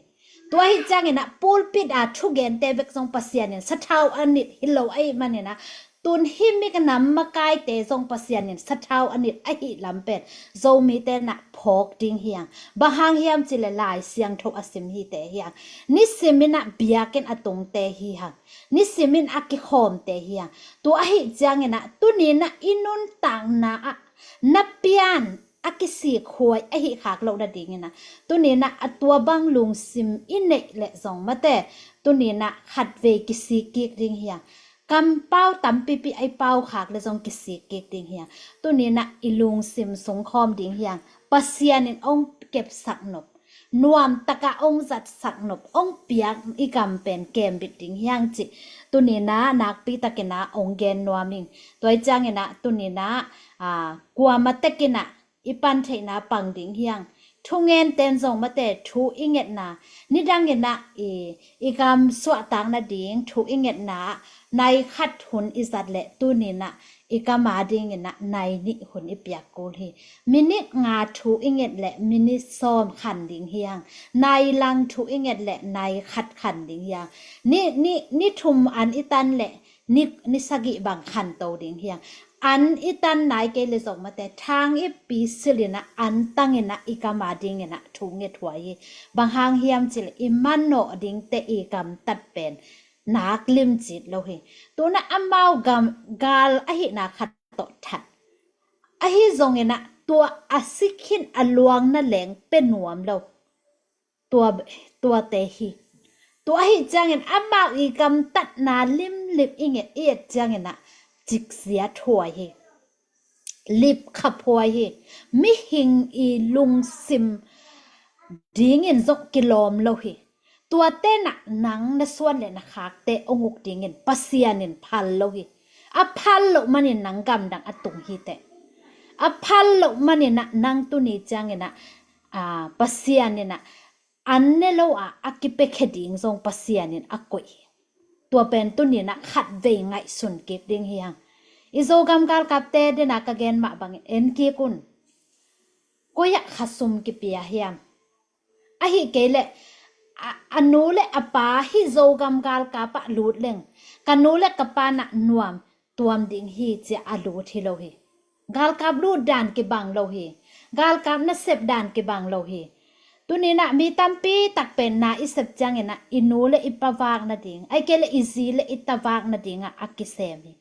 Tua ahih ciang inah pulpit a thugente bek zong Pasian in sathau a nilh hi lo ahih man inah tun hih minam makaite zong Pasian in sathau a nilh ahih lam pen Zomite inah phawk ding hi hang. Bang hang hiam cih leh Lai Siangtho a sim hite hi hang. Nisim inah biakinn a tungte hi hang. Nisim in a kikhawmte hi hang. Tua ahih ciang inah tuni inah i nuntakna ah na pian a kisik huai ahih khak loh nading inah tuni inah a tua bang lungsim i neih leh zong mate, tuni inah khatvei kisik kik ding hi hang. Kampau tampipi a i pau khak leh zong kisik kik ding hi hang. Tuni inah i lungsim sung khawm ding hi hang. Pasian in ong kepsak nop, nuam tak ah ong zatsak nop, ong piak i kam pen kembit ding hi hang cih tuni inah nakpi tak inah ong gen nuam ing. Tua ahih ciang inah tuni inah, a, kuamah tek inah i pan theihna pang ding hi hang. Thungen ten zong mate thu i ngetna, nidang inah i, i kam suahtak nading thu i ngetna ah nai khat hun i zat leh tuni inah i kam ading inah nai nih hun i piak kul hi. Minit nga thu i nget leh minit sawm khan ding hi hang. Nai lang thu i nget leh nai khat khan ding hi hang. Ni, ni, ni thum an i tan leh ni, ni sagih bang khan to ding hi hang. An i tan nai kei leh zong mate thang ippi silh inah an tang inah i kam ading inah thu nget huai hi. Bang hang hiam cih leh i manawh dingte i gamtat pen nak limcit lo hi. Tu inah amau gam, gal ahihna khat tawh that. Ahi zong inah tua a si khin a luang na leng pe nuam lo. Tua, tuate hi. Tua ahih ciang in amau i gamtatna limlim i nget i et ciang inah cikzia thuai hi. Lipkhap huai hi. Mihing i lungsim ding in zong kilawm lo hi. Tuate inah nang na suan leh na khakte ong uk ding in Pasian in phal lo hi. A phal loh man in nang gamdang a tung hi teh. A phal loh man inah nang tuni ciang inah, a, Pasian inah an ne lo a, a kipiakhia ding zong Pasian in a koih hi. Tua pen tuni inah khatvei ngaihsun kik ding hi hang. I Zogam galkapte dena ka gen mah bangin en kik un. Koi ah khasum kipia hiam? Ahih kei leh, a, a nu leh a pa hih Zogam galkap ah lut leng, ka nu leh ka pa inah nuam tuam ding hi ci a lut hi lo hi. Galkap lut dan kibang lo hi. Galkap nasep dan kibang lo hi. Tuni inah mi tampi tak pen na i sep ciang inah i nu leh i pa vak nading, ahih kei leh i zi leh i ta vak nading ah a kisem hi.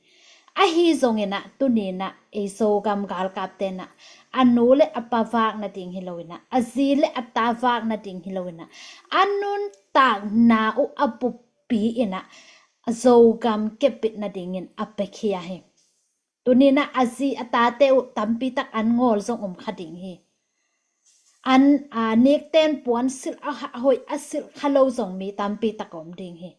Ahi zong inah tuni inah ei Zogam galkapte inah a nu leh a pa vak nading hi lo inah, a zi leh a ta vak nading hi lo inah, a nuntakna uh a buppi inah Zogam kepbit nadingin a piakhia hi. Tuni inah a zi a tate uh tampi tak an ngawl zong om kha ding hi. An, a, nikten puan silh a, a hoih a silh kha lo zong mi tampi tak om ding hi.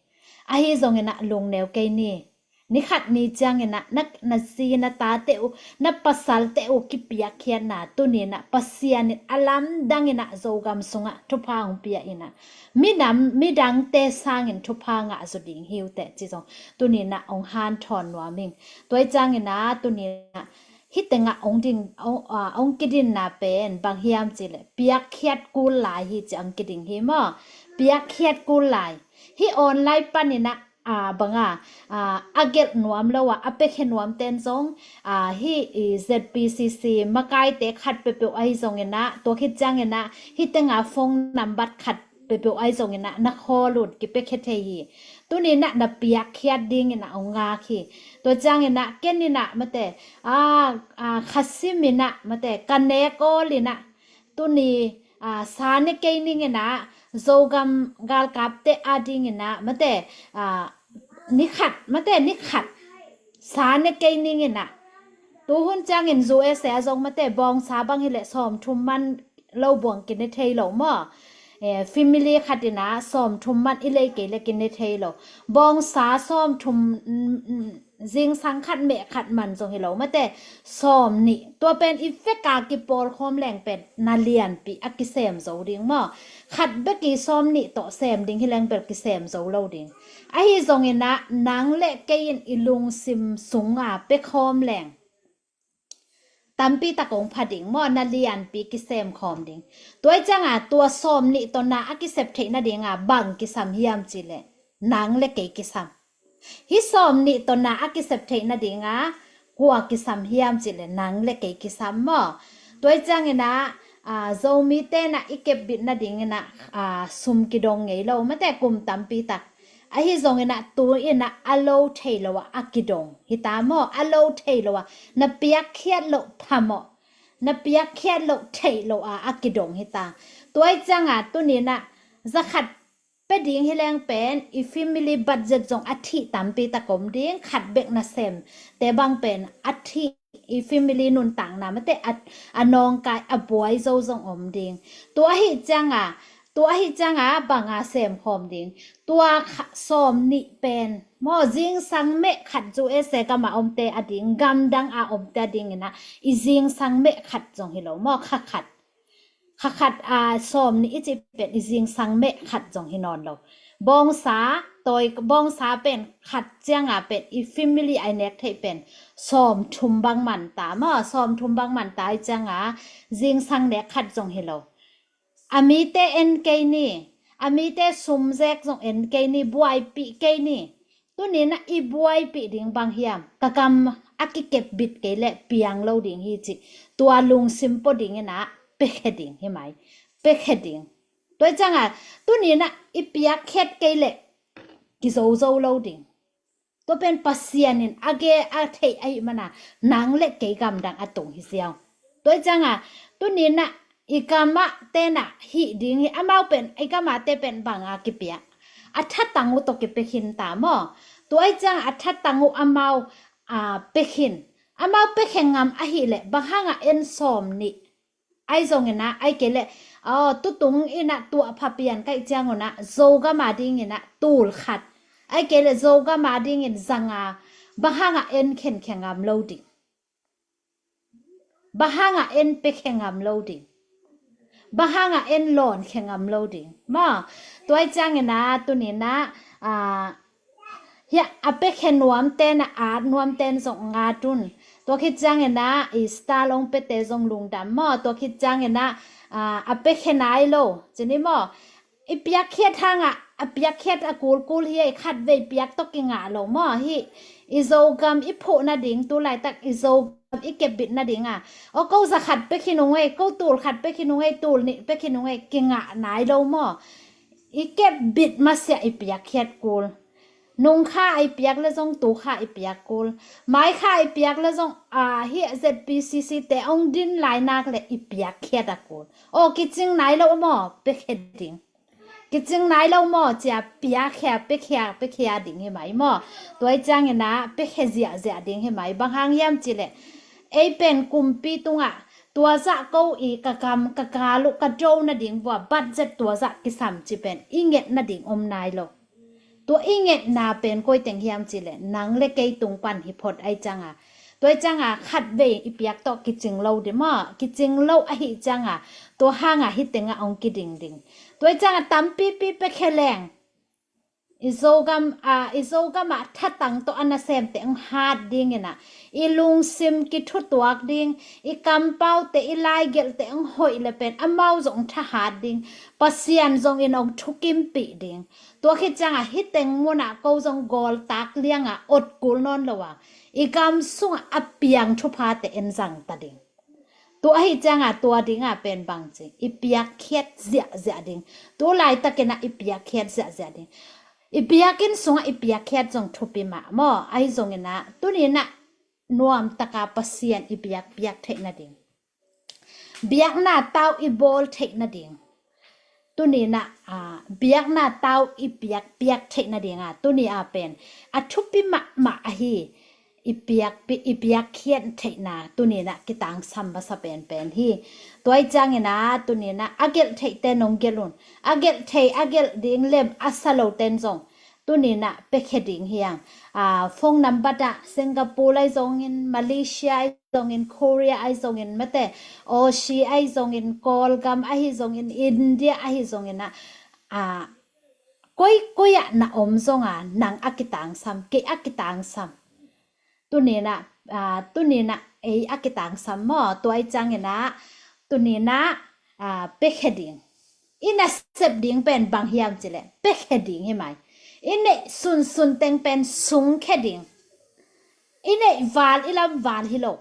Ahi zong inah lungneu kei ni. Ni khat ni ciangin ah na, na zi na tate uh, na pasalte uh kipiakkhiatna tuni in ah Pasian in a lamdang in ah Zogam sungah thupha hong pia in ah, minam, midangte sangin thupha ngah zaw ding hi uh teh ci zong tuni in ah hong hanthawn nuam ing. Tua hi ciangin ah tuni in ah hih tengah hong ding, hong, ah, hong kidinna pen bang hiam cih leh piakkhiat kul lai hi ci hong kiding hi maw? Piakkhiat kul lai. Hih online panin ah, ah, bang a, ah, a gelh nuam lo a, a piakhia nuam ten zong, ah, hih i Z P C C makaite khat peuhpeuh ahi zongin ah, tua khit ciangin ah hih tengah phone nambat khat peuhpeuh ahi zongin ah na khawl un, kipiakhia thei hi. Tuni in ah na piakkhiat dingin ah hong ngak hi. Tua ciangin ah ken in ah mate, ah, ah, khasim in ah mate, ka nek awl in ah tuni, ah, sa ne kei ning in ah, Zogam galkapte a dingin ah mate, ah, ni khat, mate, ni khat sa ne kei ning in ah. Tu hun ciangin U S A ah zong mate, bawngsa bang hi leh sawmthum man lo buang kine thei lo maw? Eh, family khat in ah sawmthum man i lei kei leh kine thei lo. Bawngsa sawmthum, mm, mm, zingsang khat meh khat man zong hi lo mate, sawmnih. Tua pen i vek a kipawl khawm leng pen na lianpi a kisem zo ding maw? Khat bek i sawmnih tawh sem ding hi leng bel kisem zo lo ding. Ahi zongin ah nang le kei in i lungsim sung a pia khawm leng tampi tak hong pha ding maw, na lianpi kisem khawm ding. Tua hi ciang a tua sawmnih tawh na a kisep theih nading a bang kisam hiam cih leh nang le kei kisam. Hih sawmnih tawh na a kisep theih nading a kua kisam hiam cih leh nang le kei kisam maw? Tua hi ciangin ah, ah, Zomite in ah i kepbit nadingin ah, ah, sum kidong ngei lo mate, kum tampi tak. Ahi zongin ah tu in ah a lo thei lo ah a kidong hi ta maw? A lo thei lo ah, na piakkhiat loh phamawh, na piakkhiat loh theih lo ah a kidong hi ta. Tua hi ciang a tuni in ah za khat pia ding hi leng pen i family budget zong a thih tampi tak om ding, khat bek na sem te bang pen a thih, i family nuntakna mate a, a nawngkai a buai zo zong om ding. Tua ahi ciang a, tua ahi ciang a bang a sem khawm ding. Tua kha, sawmnih pen maw, zingsang meh khat U S A gam a omte a ding, gamdang a omte a dingin ah i zingsang meh khat zong hi lo maw, kha khat. Kha khat a sawmnih i cih pen i zingsang meh khat zong hi nawn lo. Bawngsa, tawi bawngsa pen khat ciang a pen i family a i nek theih pen sawmthum bang man ta maw, sawmthum bang man ta hi ciang a zingsang nek khat zong hi lo. A mite en kei ni, a mite sum zek zong en kei ni, buaipih kei ni. Tuni in ah i buaipih ding bang hiam? Ka kam a kikepbit kei leh piang lo ding hi cih tua lungsim pua dingin ah piakhia ding hi mai. Piakhia ding. Tua hi ciang a tuni in ah i piakkhiat kei leh kizozo lo ding. Tua pen Pasian in a gen a theih ahih man a nang le kei gamdang a tung hi ziau. Tua hi ciang a tuni in ah i gam ah te in ah hih ding hi, amau pen, i gam ah te pen bang a kipiak? A thatang uh tawh kipia khin ta maw? Tua hi ciang a thatang uh amau, ah, pia khin. Amau piakhia ngam ahih leh bang hang a en sawmnih? Ahi zongin ah, ahih kei leh, aw, tutung in ah tuah pha pian ka hih ciang un ah Zogam a dingin ah tul khat, ahih kei leh Zogam a dingin za nga, bang hang a en khenkhia ngam lo ding? Bang hang a en piakhia ngam lo ding? Bang hang a en lawnkhia ngam lo ding? Maw, tua hi ciangin ah tuni in ah, ah, hiah a piakhia nuamte in ah, at nuamte in zong ngat un. Tua khit ciangin ah i star hong piate zong lungdam maw. Tua khit ciangin ah, ah, a piakhia nai lo ci ni maw? I piakkhiat hang a, a piakkhiat a kulkul hi a, i khatvei piak tawh kingah lo maw? Hih i Zogam i phuh nading, tu laitak i Zogam i kepbit nading a, aw, ko za khat pia khin ung ei, ko tul khat pia khin ung ei, tul nih pia khin ung ei, kingah nai lo maw? I kepbit masiah i piakkhiat kul. Nung kha a i piak leh zong, tu kha a i piak kul. Mai kha a i piak leh zong, ah, hih Z P C C te hong din lai nak leh i piakkhiat a kul. Aw, kicing nai lo maw? Piakhia ding. Kicing nai lo maw? Ci a piakhia, piakhia, piakhia ding hi mai maw? Tua hi ciangin ah piakhia ziahziah ding hi mai. Bang hang hiam cih leh ei pen kumpi tungah tua zah ko i ka kam, ka kal uh ka do nading vua budget tua zah kisam cih pen i nget nading om nai lo. Tua i ngetna pen koi teng hiam cih leh nang le kei tung pan hi phot ahi cianga, tua ahi cianga khat vei i piak tawh kicing lo ding maw, kicing lo ahi cianga tua hanga hih tengah hong kiding ding. Tua ahi cianga tampipi pia khe leng i Zogam, a, i Zogam ah thatang tawh a nasemte hong hat ding inah, i lungsim kithutuak ding, i kampaute, i laigelhte hong hoih le pen amau zong hong thahat ding, Pasian zong in hong thukimpih ding. Tua khit cianga hih teng munah ko zong gawltak lianga ot kul nawn lo a, i gam sungah a piang thuphate en zang ta ding. Tua ahi cianga tua dinga pen bangci i piakkhiat ziahziah ding. Tu laitakinah i piakkhiat ziahziah ding. I biakinn sungah i piakkhiat zong thupi mah maw, ahi zonginah tuninah nuamtaka Pasian i biakpiak theih nading, biakna tau i bawl theih nading, tuninah, a, biakna tau i piakpiak theih nadinga tuni a pen a thupi mahmah ahi. I piakpi, i piakkhiat theihna tuninah kitangsam masa penpen hi. Tua ahi cianginah tuninah a gelh theihte nong gelh un. A gelh thei, a gelh ding lem a sa loten zong tuninah piakhia ding hiang. A, phone number ah Singapore ahi zongin, Malaysia ahi zongin, Korea ahi zongin, mate, Aussie ahi zongin, Kawlgam ahi zongin, India ahi zonginah, a, koi, koi ah na om zonga nang a kitangsam, kei a kitangsam. Tuninah, a, tuninah ei a kitangsam maw, tua ahi cianginah tuninah, a, piakhia ding. I nasep ding pen bang hiam cih leh piakhia ding hi mai. I neih sunsun teng pen sungkhia ding. I neih val, i lam val hi lo.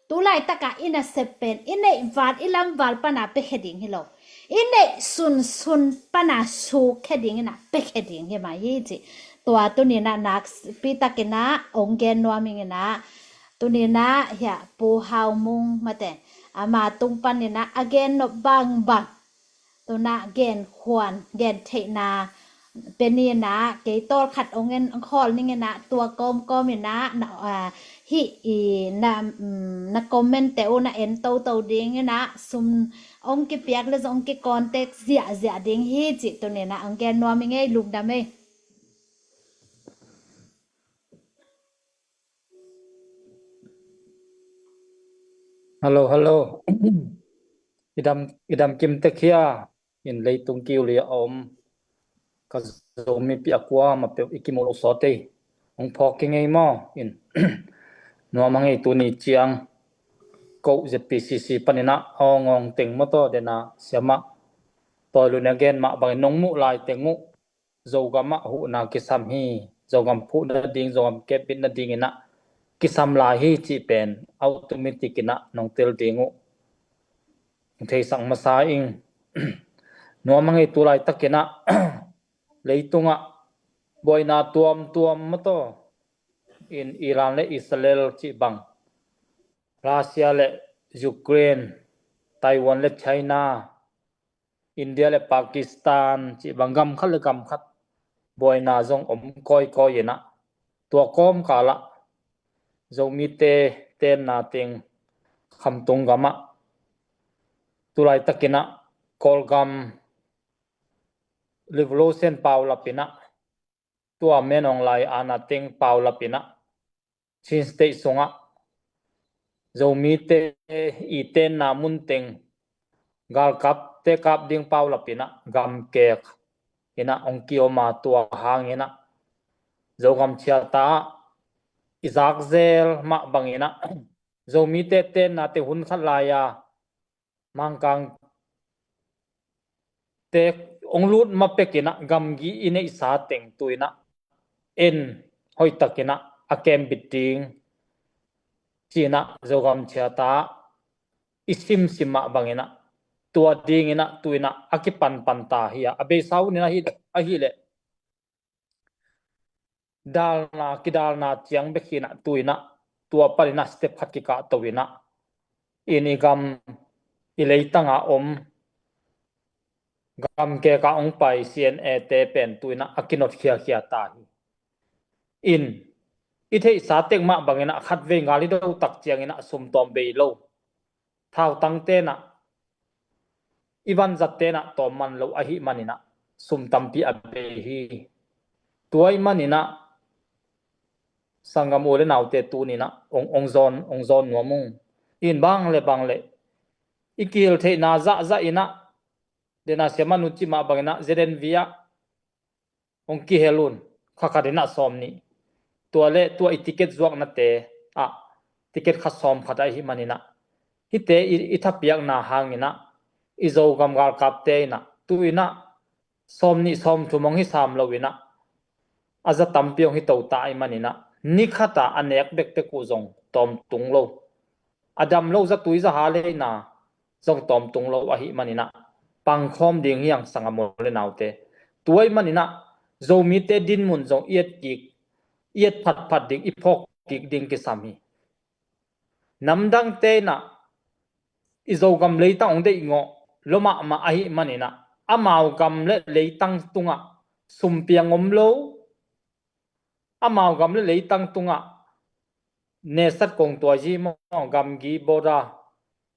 Tu laitaka i nasep pen i neih val, i lam val pana piakhia ding hi lo. I neih sunsun pana sukkhia ding inah piakhia ding hi mai hi ci. Tua tuninah nakpitakinah hong gen nuam ing inah, tuninah hiah Pu Hau Mung, mate, ama tung paninah a gen nop bangbang, tunah gen khuan, gen theihna pia ni inah, kei tawlkhat hong en, hong khawl ning inah, tua kawmkawm inah na, a, hih i na, mm, na comment te uh na en toto ding inah, sum hong kipiak le zong hong kicontact ziahziah ding hi cih tuninah hong gen nuam ing ei. Lungdam ei. Hello, hello. I dam, i dam kim tek hia? In leitung kiuli a om ka Zomi pi a kuamah peuh i kimuh lo sawt ei. Hong phawk kei ngei maw? In nuam a ngei tuni ciang ko Z P C C paninah awngawng teng maw, taw dena siamah Tawi Lun a gen mah bangin nong muh lai teng uh Zogam ah huhna kisam hi, Zogam phuh nading, Zogam kepbit nading inah kisam lai hi cih pen automatic inah nong tel ding uh. Theisak masa ing. Nuam a ngei tu laitakinah leitungah buaina tuamtuam maw, taw in Iran le Israel cih bang, Russia le Ukraine, Taiwan le China, India le Pakistan cih bang gam khat le gam khat buaina zong om kawikawi inah, tua kawmkalah Zomite tenna teng Khamtung gamah tu laitakinah Kawlgam revolution paulap inah, tua Min Aung Hlaing ana teng paulap inah Chin State sungah Zomite i tenna mun teng galkapte kap ding paulap inah gamkek inah hong kiom a, tua hang inah Zogam chiata i zakzel mah bang inah Zomite tenna teng hun khat lai-a Mangkang te hong lut ma pek inah gamgi i neihsa teng tu inah en hoihtak inah a kembit ding ci inah Zogam chiata i simsim mah bang inah tua ding inah tu inah a kipanpan ta hi a, a beisa hun inah ahi, ahi leh dalna, kidalna ciang bek hi inah tu inah tua pan inah step khat kikahto inah in i gam, i leitanga om gamkeka hong pai C N A te pen tu inah a kinot khiakhia ta hi. In i theihsa tek mah bang inah khatvei ngal i do tak ciang inah sum tawm bei lo. Thautang tenah, i vanzat tenah tawm man lo ahih man inah sum tampi a bei hi. Tua ahih maninah sanggam u le naute tuninah ong, ong zawn, ong zawn nuam ung. In bang le bang le i kihel theihna zahzah inah, dena siamah nu cimah banginah Z N V ah ong kihel un, kha khat inah sawm nih. Tua le tua i ticket zuaknate ah ticket kha sawm khat ahih maninah hihte i, i thapiakna hanginah i Zogam galkapte inah tu inah sawm nih sawm thum hong hi sam lo inah a za tampi hong hi to ta ahih maninah ni khata a nek bekbek uh zong tawmtung lo, a dam lo zatui zaha leina zong tawmtung lo ahih maninah pangkhawm ding hi hang sanggam u le naute. Tua ahih maninah Zomite dinmun zong i et kik, i et phatphat ding, i phawk kik ding kisam hi. Namdangte inah i Zogam leitang ong deih ngawh lua mahmah ahih maninah amau gam le leitang tungah sumpiang om lo, amau gam le leitang tungah nesat kong tuazi maw, gamgi border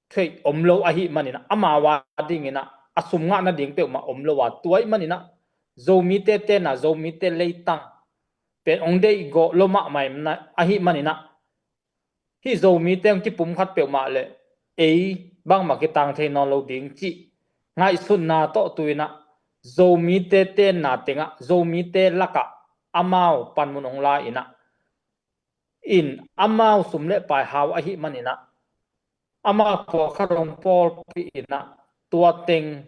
trade om lo ahih maninah amau a dinginah a sum ngah nading peuhmah om lo a, tua ahih maninah Zomite tenah Zomite leitang pen ong deih gawh lua mahmah ahih maninah hih Zomite ong kipum khat peuhmah le ei bangmah kitang thei nawn lo ding cih ngaihsutna tawh tu inah Zomite tenna tengah Zomite lakah amau panmun ong la inah in amau sum le pai hau ahih maninah amau pawlkhat ong pawlpih inah tua teng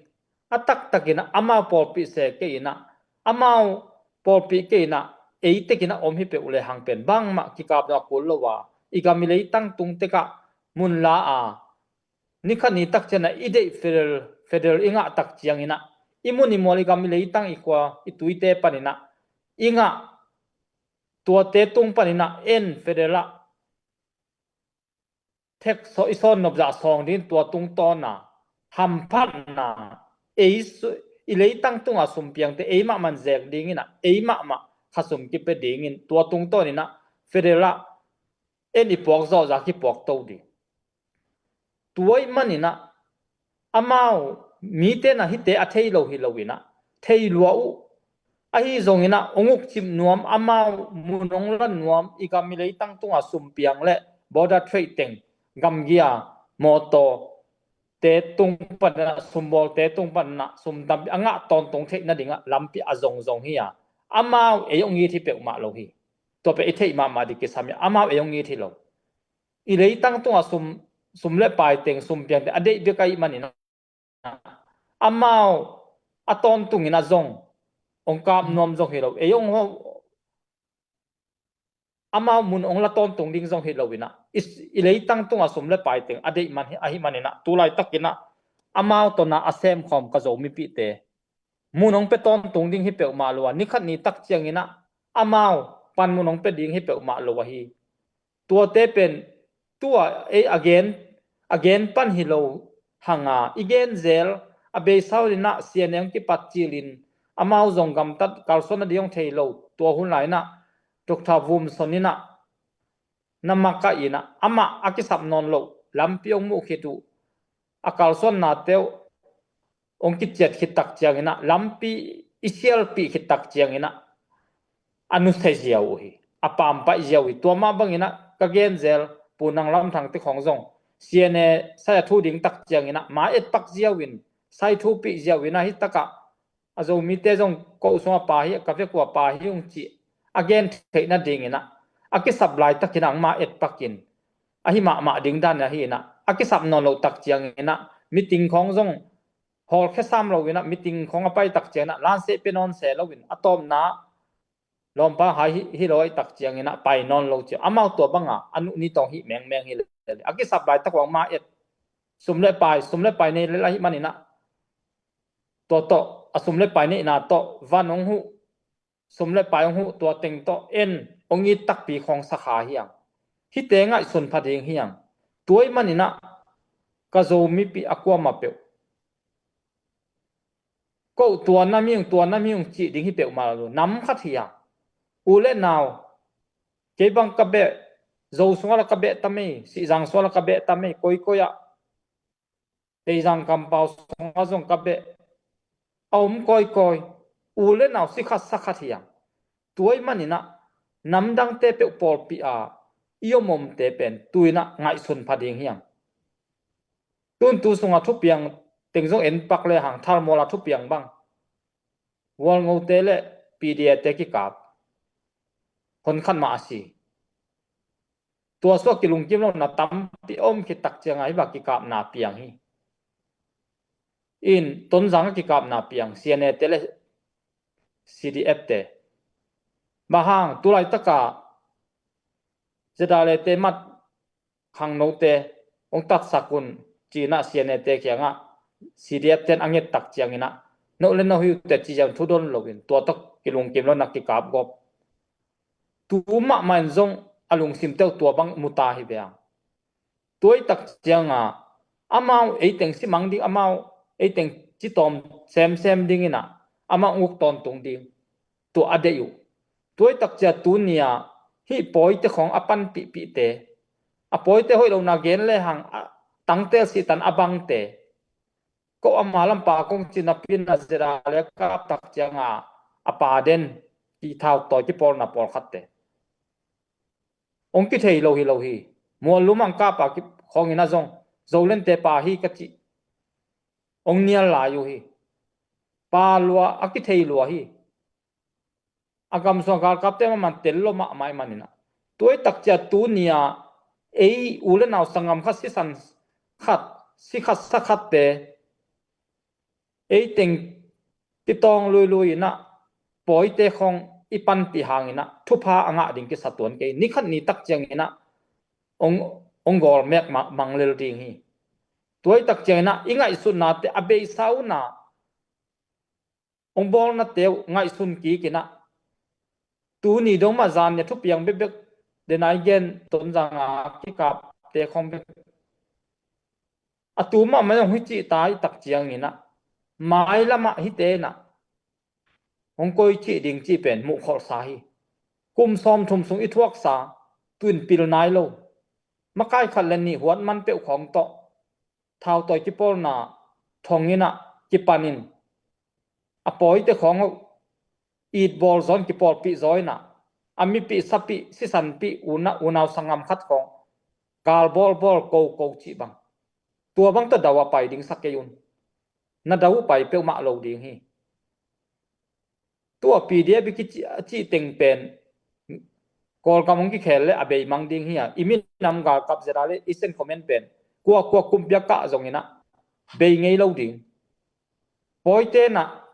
a taktak inah amau pawlpih se kei inah amau pawlpih kei inah ei tek inah om hi peuh le hang pen bangmah kikap dong a kul lo a, i gam i leitang tung tekah mun la a, ni khat ni tak cianah i deih federal, federal i ngah tak cianginah i mun i mual i gam i leitang i khua i tuite paninah i ngah tuate tung paninah en federal ah thek i sawn nopzah sawng ding tua tungtawna hamphatna, ei i leitang tunga sumpiangte ei mahmah in zek dinginah ei mahmah khasum kipia dingin tua tungtawninah federal ah en i puak zawhzah kipuak to ding. Tua ahih maninah amau mite na hihte a thei lo hi lo inah thei lua uh. Ahi zonginah ong ukcip nuam, amau mun ong la nuam, i gam i leitang tunga sumpiang le border trade teng gamgi a mawtaw te tung paninah, sumbawlte tung paninah sum tampi a ngah tawntung theih nadingah lampi a zongzong hi a, amau ei ong it hi peuhmah lo hi. Tua pen i theih mahmah ding kisam hi a, amau ei ong it hi lo. I leitang tungah sum, sum le pai teng, sumpiang teng a deih bek ahih maninah amau a tawntunginah zong ong kap nuam zong hi lo. Ei ong ho, amau mun ong la tawntung ding zong hi lo inah i, i leitang tungah sum le pai teng a deih man hi, ahih maninah tu laitakinah amau tawna a semkhawm ka Zomipihte mun ong pia tawntung ding hi peuhmah lo a, ni khat ni tak cianginah amau panmun ong pia ding hi peuhmah lo ahi. Tuate pen tua ei a gen, a gen pan hi lo hanga i gen zel a, beisa uninah C N A ong kipat cilin amau zong gamtat kalsuan nading ong thei lo. Tua hun lai inah Doctor Vumson inah na makaih inah amah a kisap nawn loh lampi ong muh khit uh, a kalsuannate uh ong kiciat khit tak cianginah, lampi i sialpih khit tak cianginah a nusia ziau uh hi, a pampaih ziau uh hi. Tua mah banginah ka gen zel Pu Nang Lam Thang te khawng zong C N A sai a thu ding tak cianginah ma etpak ziau in, sai thupih ziau inah, hih takah a Zomite zong ko sung a pa hi, ka vek uh a pa hi ung cih a gen theih nadinginah a kisap laitakinah angmah etpakin ahi mahmah ding dan ahi inah, a kisap nawn loh tak cianginah meeting khawng zong hawlkhia sam lo inah, meeting khawng a pai tak cianginah lanseh pia nawn se lo in, a tawpna lawmpa hai hi, hi lo ahih tak cianginah pai nawn lo ciau. Amau tua banga a nuh ni tawng hih mengmeng hi lel. A kisap laitak uh angmah et, sum le pai, sum le pai nei lel ahih maninah tua tawh, a sum le pai neihna tawh van ong huh, sum le pai ong huh, tua teng tawh en ong it takpi khawng sakha hi hang. Hihte ngaihsun pha ding hi hang. Tua ahih maninah ka Zomipih a kuamah peuh ko tua nam hi ung, tua nam hi ung cih ding hi peuhmah lo, nam khat hi hang. U le nau, kei bang ka beh, Zo sungah la ka beh ta mei, Sihzang sungah la ka beh ta mei, koikoi ah, Teizang kampau sungah zong ka beh a om kawikawi. U le nau si khat sa khat hi hang. Tua ahih manin ah namdangte peuh pawlpi a i om omte pen tu-in ah ngaihsun pha ding hi hang. Tun tu sungah thupiang teng zong en pak le hang, Thalmual a thupiang bang World Ngo te le P D A te kikap, hon khat mah a si. Tua sungah kilungkim lohna tampi om khit tak ciangah hih bang kikapna piang hi. In Tonzang a kikapna piang, C N A te le C D F te. Bang hang, tu laitak a ZRA te mat khangnote hong tatsak un ci-in ah C N A te kiangah C D F ten a nget tak ciangin ah, "No le no hi uh teh," ci-in thudon loin, tua tawh kilungkim lohna kikap gawp. Tu mahmah in zong a lungsimte uh tua bang mu ta hi ve hang. Tua ahih tak ciangah amau ei teng si mang ding, amau ei teng ci tawm semsem dingin ah amau uk tawntung ding, tua a deih uh. Tua ahih tak ciang tuni-a hih pawite khawng a panpihpihte, a pawite hoih lohna gen le hang, a tangtel sihtan a bangte, ko ama lampa kong ci napi-in ah ZRA le kap tak ciangah a pa den, kithau tawi kipawlna pawlkhatte hong kithei lo hi lo hi. Muallum a kap a ki khawngin ah zong Zolandte pa hi ka cih hong nial lai uh hi. Pa lua, a kithei lua hi. A gam sungah galkapte mahmah tel lo mahmah ahih manin ah, tua ahih tak ciang tuni-a ei u le nau sanggam khat, sisan khat, si khat sa khatte ei teng kitawng luilui in ah pawite khawng i panpih hangin ah thupha a ngah ding kisa tuan kei. Ni khat ni tak ciangin ah hong, hong gawl mek ma-, mang lel ding hi. Tua ahih tak ciangin ah i ngaihsutnate a beisa un ah hong bawlnate uh ngaihsun kik in ah, tuni dong mah zan ni a thupiang bekbek, den a i gen Tonzang a kikapte khawng bek, a tu mahmah zong hih cih ta ahih tak ciangin ah, mailam ah hihte in ah hong koi cih ding cih pen muh kholhsa hi. Kum sawmthum sung i thuaksa, tu-in pil nai lo. Makai khat le nih huat man peuh khawng tawh thautawi kipawlna thong in ah kipan in, a pawite khawng uh it bawl zaw in kipawlpih zaw in ah, a mipih, sapih, sisanpih, una-, unau sanggam khat khawng gal bawlbawl, koko cih bang, tua bang tawh dau a pai ding sa kei un. Na dau uh pai peuhmah lo ding hi. Tua P D F i kici-, a cih teng pen Kawlgam hong kikhel le a bei mang ding hi a, i minam galkap ZRA le i Central Command pen kua kua kumpi a kah zongin ah bei ngei lo ding. Pawite in ah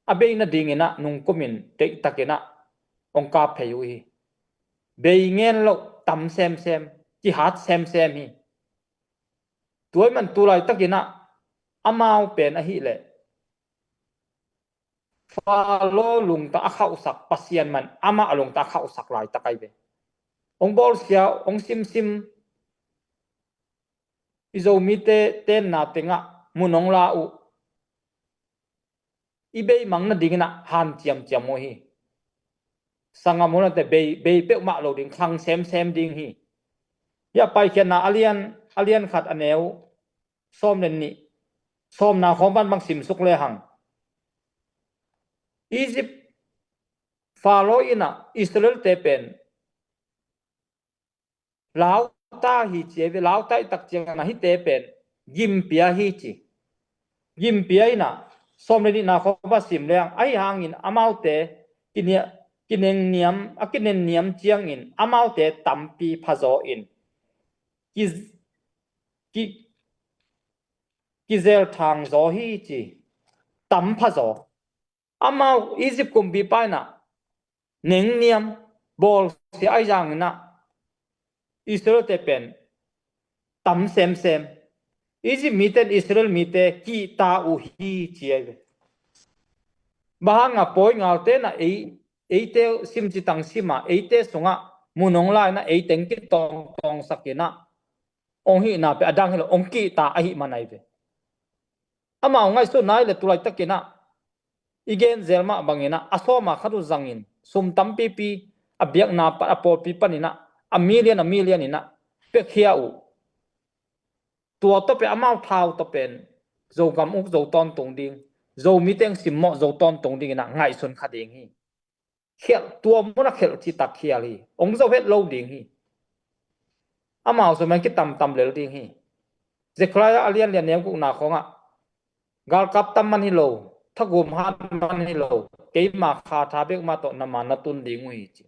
a bei nadingin ah nungkumin deihtakin ah hong kap phei uh hi. Bei ngen loh, tam semsem, kihat semsem hi. Tua ahih man tu laitakin ah amau pen ahih leh Faro lungtang a khauhsak Pasian man, amah a lungtang a khauhsak laitak ahi ve. Hong bawlsia, hong simsim, i Zomite tenna tengah mun hong la uh. I bei mang nadingin ah hanciamciam uh hi. Sanggam u le naute, bei, bei peuhmah lo ding, khang semsem ding hi. Hih a Paikhiatna a lian, a lian khat, a neu sawm le nih, sawmna khawng pan bang simsuk le hang, Egypt Faro in ah Israel-te pen lauta hi ci ahi ve. Lauta ahih tak ciangin ah hihte pen gimpia hi ci. Gimpia in ah, sawm le nihna khawng pan sim le hang, ahi hangin amaute kinia-, kinengniam, a kinenniam ciangin amaute tampi phazaw in ki, ki, kizelthang zaw hi ci. Tam phazaw. Amau Egypt kumpipa in ah nengniam, bawlsia ahi zongin ah Israel-te pen tam semsem. Egypt mite in Israel mite kihta uh hi ci ahi ve. Bang hang a pawi ngalte in ah ei, eite sim citang sim a, eite sungah mun hong la in ah ei teng kitawngtawngsak in ah hong hihna pen a dang hi lo, hong kihta ahih man ahi ve. Amau ngaihsutna ahih leh tu laitakin ah i gen zel mah bangin ah a sawma khat uh zangin sum tampipi a biakna pan, a pawlpi panin ah a million, a million in ah piakhia uh. Tua tawh pen, amau thau tawh pen Zogam uk zo tawntung ding, Zomite hong simmawh zo tawntung dingin ah ngaihsun kha ding hi. Khialh, tua munah khialh cih tak khial hi. Hong zo het lo ding hi. Amau zong man kitamtam lel ding hi. Zechariah a lian li a neu gukna khawngah galkap tam man hi lo, thagum hat man hi lo, keima kha tha bek mah tawh na man na tun ding uh hi ci.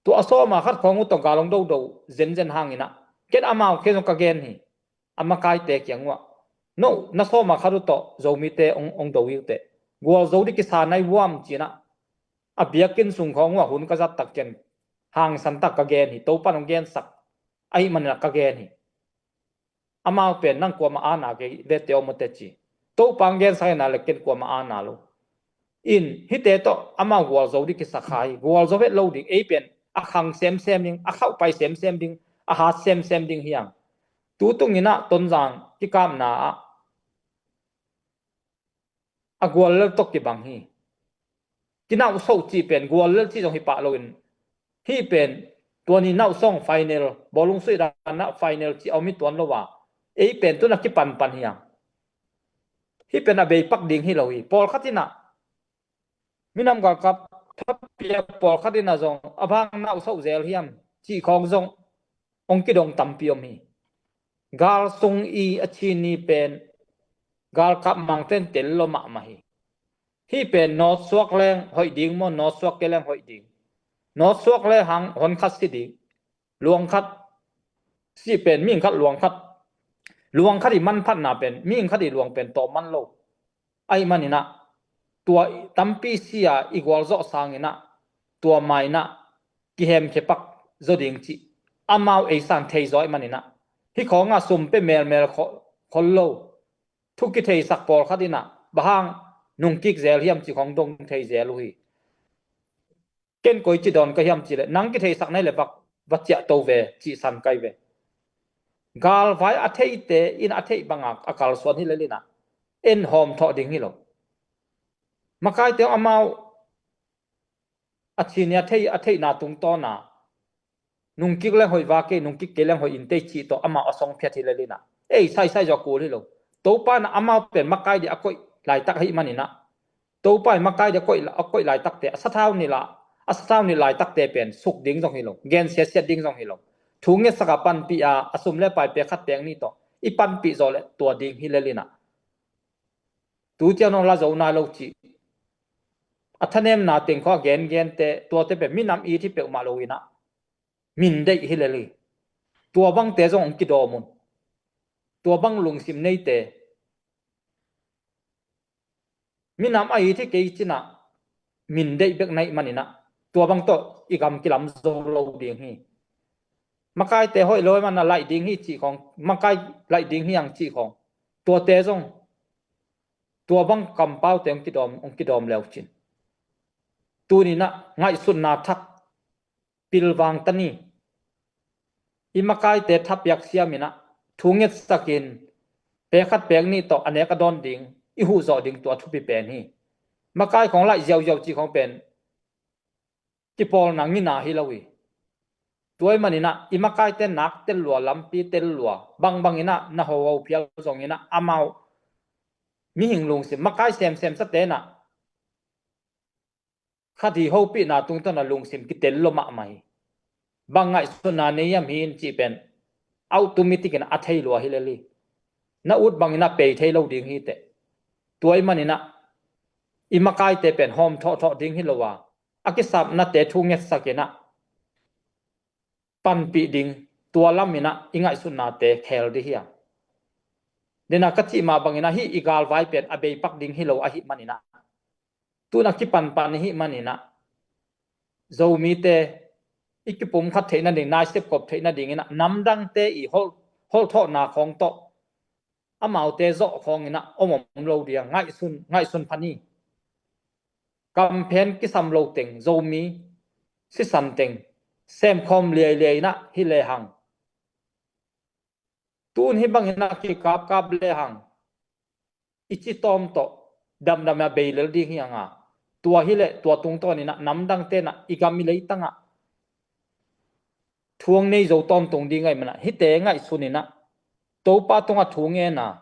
Tua a sawma khat khawng uh tawh gal hong dodo zenzen hang inah, ken amau khia zong ka gen hi. A makaite kiang uh ah, no, na sawma khat uh tawh Zomite hong, hong do hi uh teh, gualzo ding kisa nai vuam ci inah, a biakinn sung khawng uh ah hun ka zat tak ciang hangsan tak ka gen hi. Topa'n hong gensak ahih man inah ka gen hi. Amau pen nang kuamah aana kei ve teh aw maw teh ci. Topa hong gensak hi inah le ken kuamah aana lo. In hihte tawh amau gualzo ding kisa kha hi. Gualzo het lo ding, ei pen a khang semsem ding, a khauhpai semsem ding, a hat semsem ding hi hang. Tutung inah Tonzang kikapna ah a guallel tawh kibang hi. Kinauhsoh cih pen guallel cih zong hi pah loin, hih pen tua ni nauhsong final, bawlung suih dan ah final cih a om hi tuan lo a, ei pen tu-in a kipanpan hi hang. Hih pen a beipak ding hi lo hi. Pawlkhat inah, minam galkap thapiak pawlkhat inah zong a bang nauhsoh zel hiam cih khawng zong hong kidong tampi om hi. Gal sung i a chin ni pen galkap mangten tel lo mahmah hi. Hih pen North suak leng hoih ding maw, North suak kei leng hoih ding? North suak le hang hon khat si ding. Luang khat si pen mihing khat luang khat, luang khat i manphatna pen mihing khat i luang pen tawh man lo. Ahih man inah tua tampi si a i gualzawh sang inah tua ma inah kihemkhia pak zaw ding cih amau ei san thei zaw ahih man inah, hih khawngah sum pia melmel kho-, khol lo. Thu kitheisak pawlkhat inah bang hang nungkik zel hiam cih khawng dong thei zel uh hi. Ken koi ci dawn ka hiam cih leh, nang kitheisak na hih leh va, va ciahto ve cih san ka hi ve. Galvai a theite in a theih bangah a kalsuan hi lel inah en hawmthawh ding hi lo. Makaite amau a chin ni a thei, a theihna tungtawn a nungkik leng hoih va kei, nungkik kei leng hoih in tei cih tawh amau a song phiat hi lel inah ei saisai zaw kul hi lo. Topa inah amau pen makai ding a koih laitak ahih man inah, Topa in makai ding a koih, a koih laitakte, a sathau nilh a, a sathau nilh laitakte pen suk ding zong hi lo, gensiatsiat ding zong hi lo. Thu ngetsak a panpih a, a sum le pai pek khat pek nih tawh i panpih zawh leh tua ding hi lel inah, tu ciang hong la zo nai lo cih a thanemna teng khawng a gengente, tuate pen minam it hi peuhmah lo inah min deih hi lel hi. Tua bangte zong hong kidawm un. Tua bang lungsim neite, minam a it hi kei ci inah min deih bek na hih man inah tua bang tawh i gam kilam zo lo ding hi. Makaite hoih lo ahih man inah laih ding hi cih khawng, makai laih ding hi hang cih khawng, tuate zong tua bang kampaute hong kidawm, hong kidawm le uh cin. Tuni inah ngaihsutna thak pilvang ta ni. I makaite thapiak siam inah thu ngetsak in pek khat pek nih tawh a nek a dawn ding i huh zawh ding tua thupi pen hi. Makai khawng laih ziauziau cih khawng pen kipawlna ngina hi lo hi. Tua ahih man inah i makaite nak tel lua, lampi tel lua, bangbang inah na hoho phial zong inah amau mihing lungsim, makai semsem sate inah khat hi hopihna tungtawn a lungsim kitel lo mahmah hi. Bang ngaihsutna nei hiam hi in cih pen automatic inah a thei lua hi lel hi. Na ut bang inah pei thei lo ding hi teh. Tua ahih man inah i makaite pen hawm thawhthawh ding hi lo a, a kisapnate thu ngetsak inah panpih ding, tua lam inah i ngaihsutnate khel ding hi a. Dena ka cih mah bang inah hih i galvai pen a beipak ding hi lo ahih man inah, tu-in a kipanpan i hih man inah Zomite i kipumkhat theih nading, naisep kop theih nading inah namdangte i hol, holthawhna khawng tawh amaute zawh khawng inah om om lo ding a, ngaihsun, ngaihsun pha ni. Kamphen kisam lo teng, Zomi sisan teng semkhawm liailiai inah hi lehang, tu-in hih bang inah kikapkap lehang i ci tawm tawh damdam a bei lel ding hi hang a, tua hi leh tua tungtawn inah namdangte inah i gam i leitang ah thu hong nei zo tawntung ding ahih man inah hihte ngaihsun inah Topa tungah thu ngen a,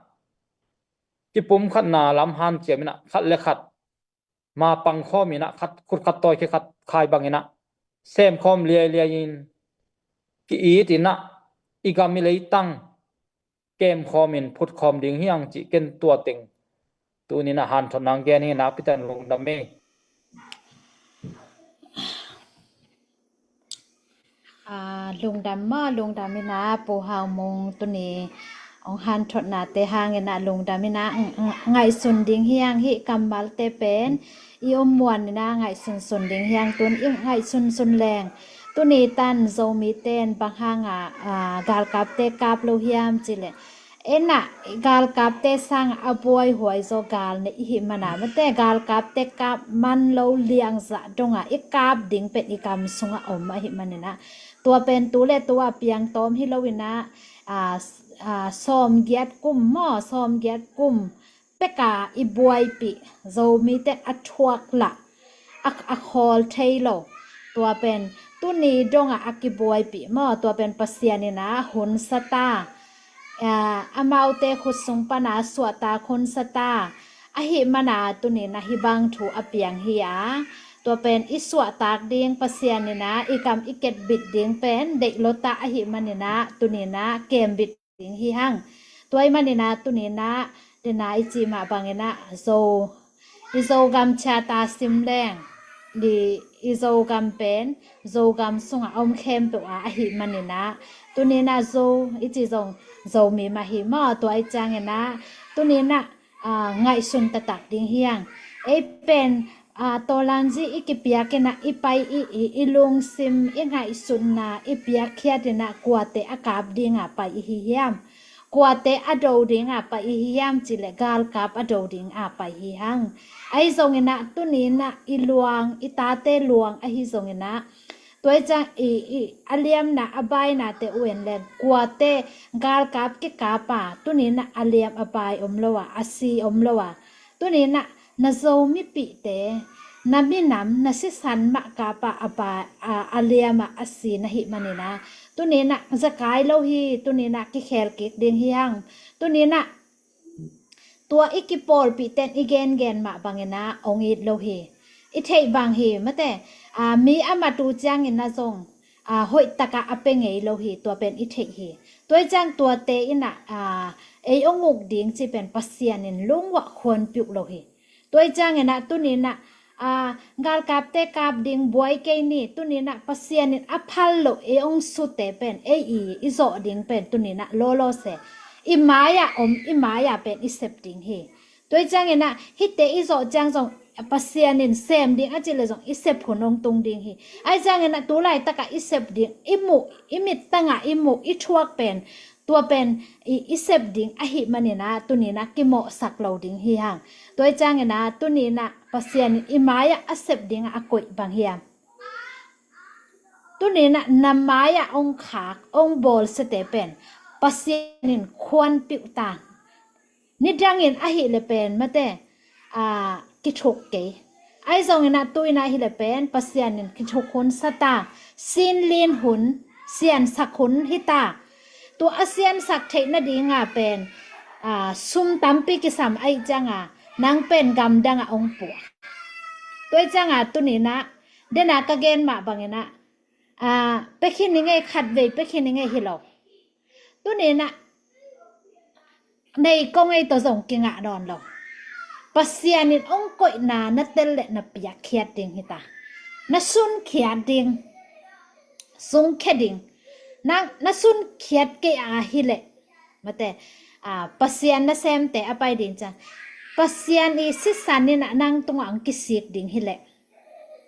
kipumkhatna lam hanciam inah khat le khat ma pang khawm inah khat, khut khat tawi khia khat khai bang inah sem khawm liailiai in ki-it inah i gam i leitang kem khawm in phut khawm ding hi hang cih ken tua teng tuni inah hanthotna gen hi. Nakpi takin lungdam ei. Aa, lungdam maw, lungdam inah Pu Hau Mung tuni hong hanthotnate hang inah lungdam inah ng-, ng-, ngaihsun ding hi hang. Hih kammalte pen i om muan inah ngaihsunsun ding hi hang. Tun i ngaihsunsun leng tuni tan Zomite in bang hangah, aa, galkapte kap lo hiam cih leh, ei inah galkapte sangah a buaihuai zaw gal nei i hih manah, mate, galkapte kap man lo liangzah dongah i kap ding pen i gam sungah om ahih maninah, tua pen tu le tu a piangtawm hi lo inah, aa, s-, aa, sawmgiat kum maw, sawmgiat kum peka i buaipih, Zomite a thuak lah a, a khawl thei lo. Tua pen tuni dongah a kibuaipih maw, tua pen Pasian inah hun sa ta. Aa, amaute khut sung pana suahtak hun sa ta. Ahih mana tuni inah hih bang thu a piang hi a, tua pen i suahtak ding, Pasian inah i gam i ketbit ding pen deih lo ta ahih maninah tuni inah kembit ding hi hang. Tua ahih maninah tuni inah dena i cih mah bang inah Zo, i Zogam chart a sim leng, i, i Zogam pen Zogam sungah om khempeuh a ahih maninah tuni inah Zo i cih zong Zomi mah hi maw. Tua ahih ciang inah tuni inah, aa, ngaihsun taktak ding hi hang. Ei pen, aa, tawlanzi i kipiak inah i pai i, i, i lungsim, i ngaihsutna i piakkhiat inah kuate a kap dinga pai i hi hiam? Kuate a do dinga pai i hi hiam cih leh galkap a do dinga pai hi hang. Ahi zong inah tuni inah i luang, i tate luang ahi zong inah, tua ahih ciang i, i, a liamna, a bainate uh en leng kuate galkap kikap a tuni inah a liam a bai om lo a, a si om lo a, tuni inah na Zomipihte, na minam, na sisan mah kap a, a bai, a, a liam a, a si na hih maninah tuni inah zekai lo hi. Tuni inah kikhel kik ding hi hang. Tuni inah tua i kipawlpihte in i gengen mah bang inah hong it lo hi. I theih bang hi, mate, aa, mi a mat uh ciang inah zong, aa, hoih takah a pia ngei lo hi. Tua pen i theih hi. Tua ahih ciang tuate inah, aa, ei hong uk ding cih pen Pasian in lungua khuanpiuh lo hi. Tua ahih ciang inah tuni inah, aa, galkapte kap ding buai kei ni, tuni inah Pasian in a phal loh ei hong sute pen, ei i, i zawh ding pen tuni inah lawlaw se, i mai-ah om, i mai-ah pen i sep ding hi. Tua ahih ciang inah hihte i zawh ciang zong Pasian in sem ding a cih leh zong i sep hun hong tung ding hi. Ahih ciang inah tu laitakah i sep ding, i muh, i mittangah i muh, i thuak pen, tua pen i, i sep ding ahih maninah tuni inah kimawhsak lo ding hi hang. Tua ahih ciang inah tuni inah Pasian in i mai-ah a sep dingah a koih bang hiam? Tuni inah na mai-ah hong khak, hong bawlsiate pen Pasian in khuanpiuh ta. Nidangin ahih leh pen, mate, aa, kithuk kei. Ahi zong inah tu inah ahih leh pen Pasian in kithuk hun sa ta. Sinlin hun, siansak hun hi ta. Tua a siansak theih nadinga pen, aa, sum tampi kisam ahih cianga nang pen gamdangah hong puak. Tua ahih cianga tuni inah dena ka gen mah bang inah, aa, pia khin i ngei, khatvei pia khin i ngei hi lo. Tuni inah nei kong ei tawh zong kingah nawn lo. Pasian in hong koihna na tel leh na piakkhiat ding hi ta. Na sunkhiat ding, sungkhia ding. Nang na sunkhiat kei a ahih leh, mate, aa, Pasian nasemte a pai ding ciang Pasian i sisan inah nang tungah hong kisik ding hi leh,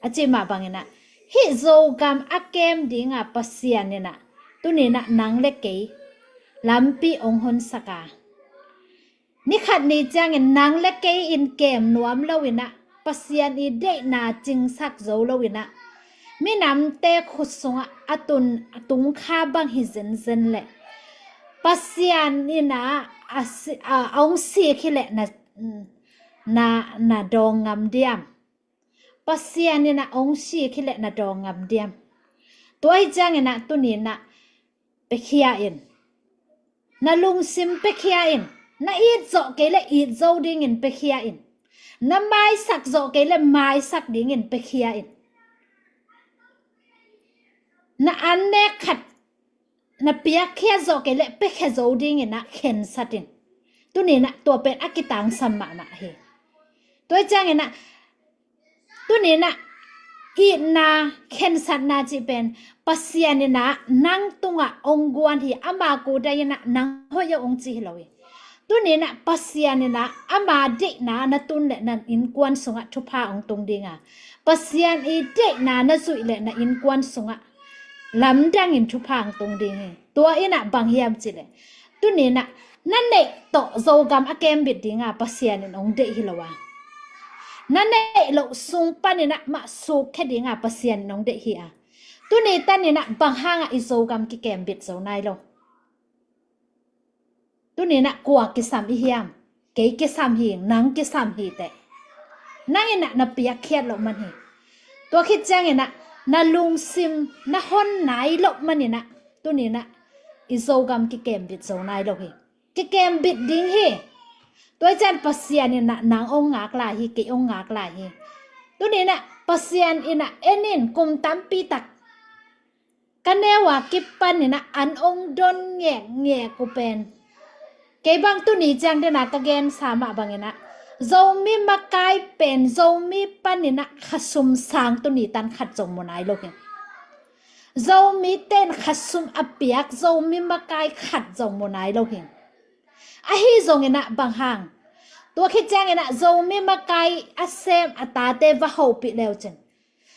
a cih mah bang inah hih Zogam a kem dinga Pasian inah tuni inah nang le kei lampi hong honsak a, ni khat ni ciangin nang le kei in kem nuam lo inah Pasian i deihna cingsak zo lo inah minamte khut sungah a tun, a tungkha bang hi zenzen leh Pasian inah a si-, a, a hong sik hi leh na, na, na dawng ngam diam? Pasian inah hong sik hi leh na dawng ngam diam? Tua ahih ciang inah tuni inah piakhia in. Na lungsim piakhia in. Na it zawh kei leh it zo dingin piakhia in. Na maisak zawh kei le maisak dingin piakhia in. Na an nek khat na piakhia zawh kei le piakhia zo dingin ah khensat in. Tuni in ah tua pen a kitangsam mahmah hi. Tua ciangin ah tuni in ah itna khensatna cih pen Pasian in ah nang tungah ong guan hi, ama kudai in ah nang hoih a ong ci hi lo hi. Tuni in ah Pasian in ah ama deihna na tun le na innkuan sungah thupha ong tung ding a, Pasian i deihna na zuih le na innkuan sungah lamdangin thupha ong tung ding hi. Tua in ah bang hiam cih le tuni in ah na neih tawh Zogam a kembit ding a Pasian in ong deih hi lo a, na neih loh sung panin ah mah sukkhia ding a Pasian in ong deih hi a. Tuni tan in ah bang hangah i Zogam kikembit zo nai lo? Tuni in ah kua kisam i hiam? Kei kisam hi, nang kisam hi teh. Nang in ah na piakkhiat loh man hi. Tua khit ciangin ah na lungsim na hon nai loh man in ah tuni in ah i Zogam kikembit zo nai lo hi. Kikembit ding hi. Tua ciang Pasian in ah nang ong ngak lai hi, kei ong ngak lai hi. Tuni in ah Pasian in ah en in, kum tampi tak ka neu a kipan in ah an ong don ngekngek uh pen, kei bang tuni ciang den a ka gensa mah bangin ah Zomi makai pen Zomi panin ah khasum sang tuni tan khat zong mu nai lo hi. Zomi ten khasum a piak Zomi makai khat zong mu nai lo hi. Ahi zongin ah bang hang? Tua khit ciangin ah Zomi makai a sem a tate va hopih leu cin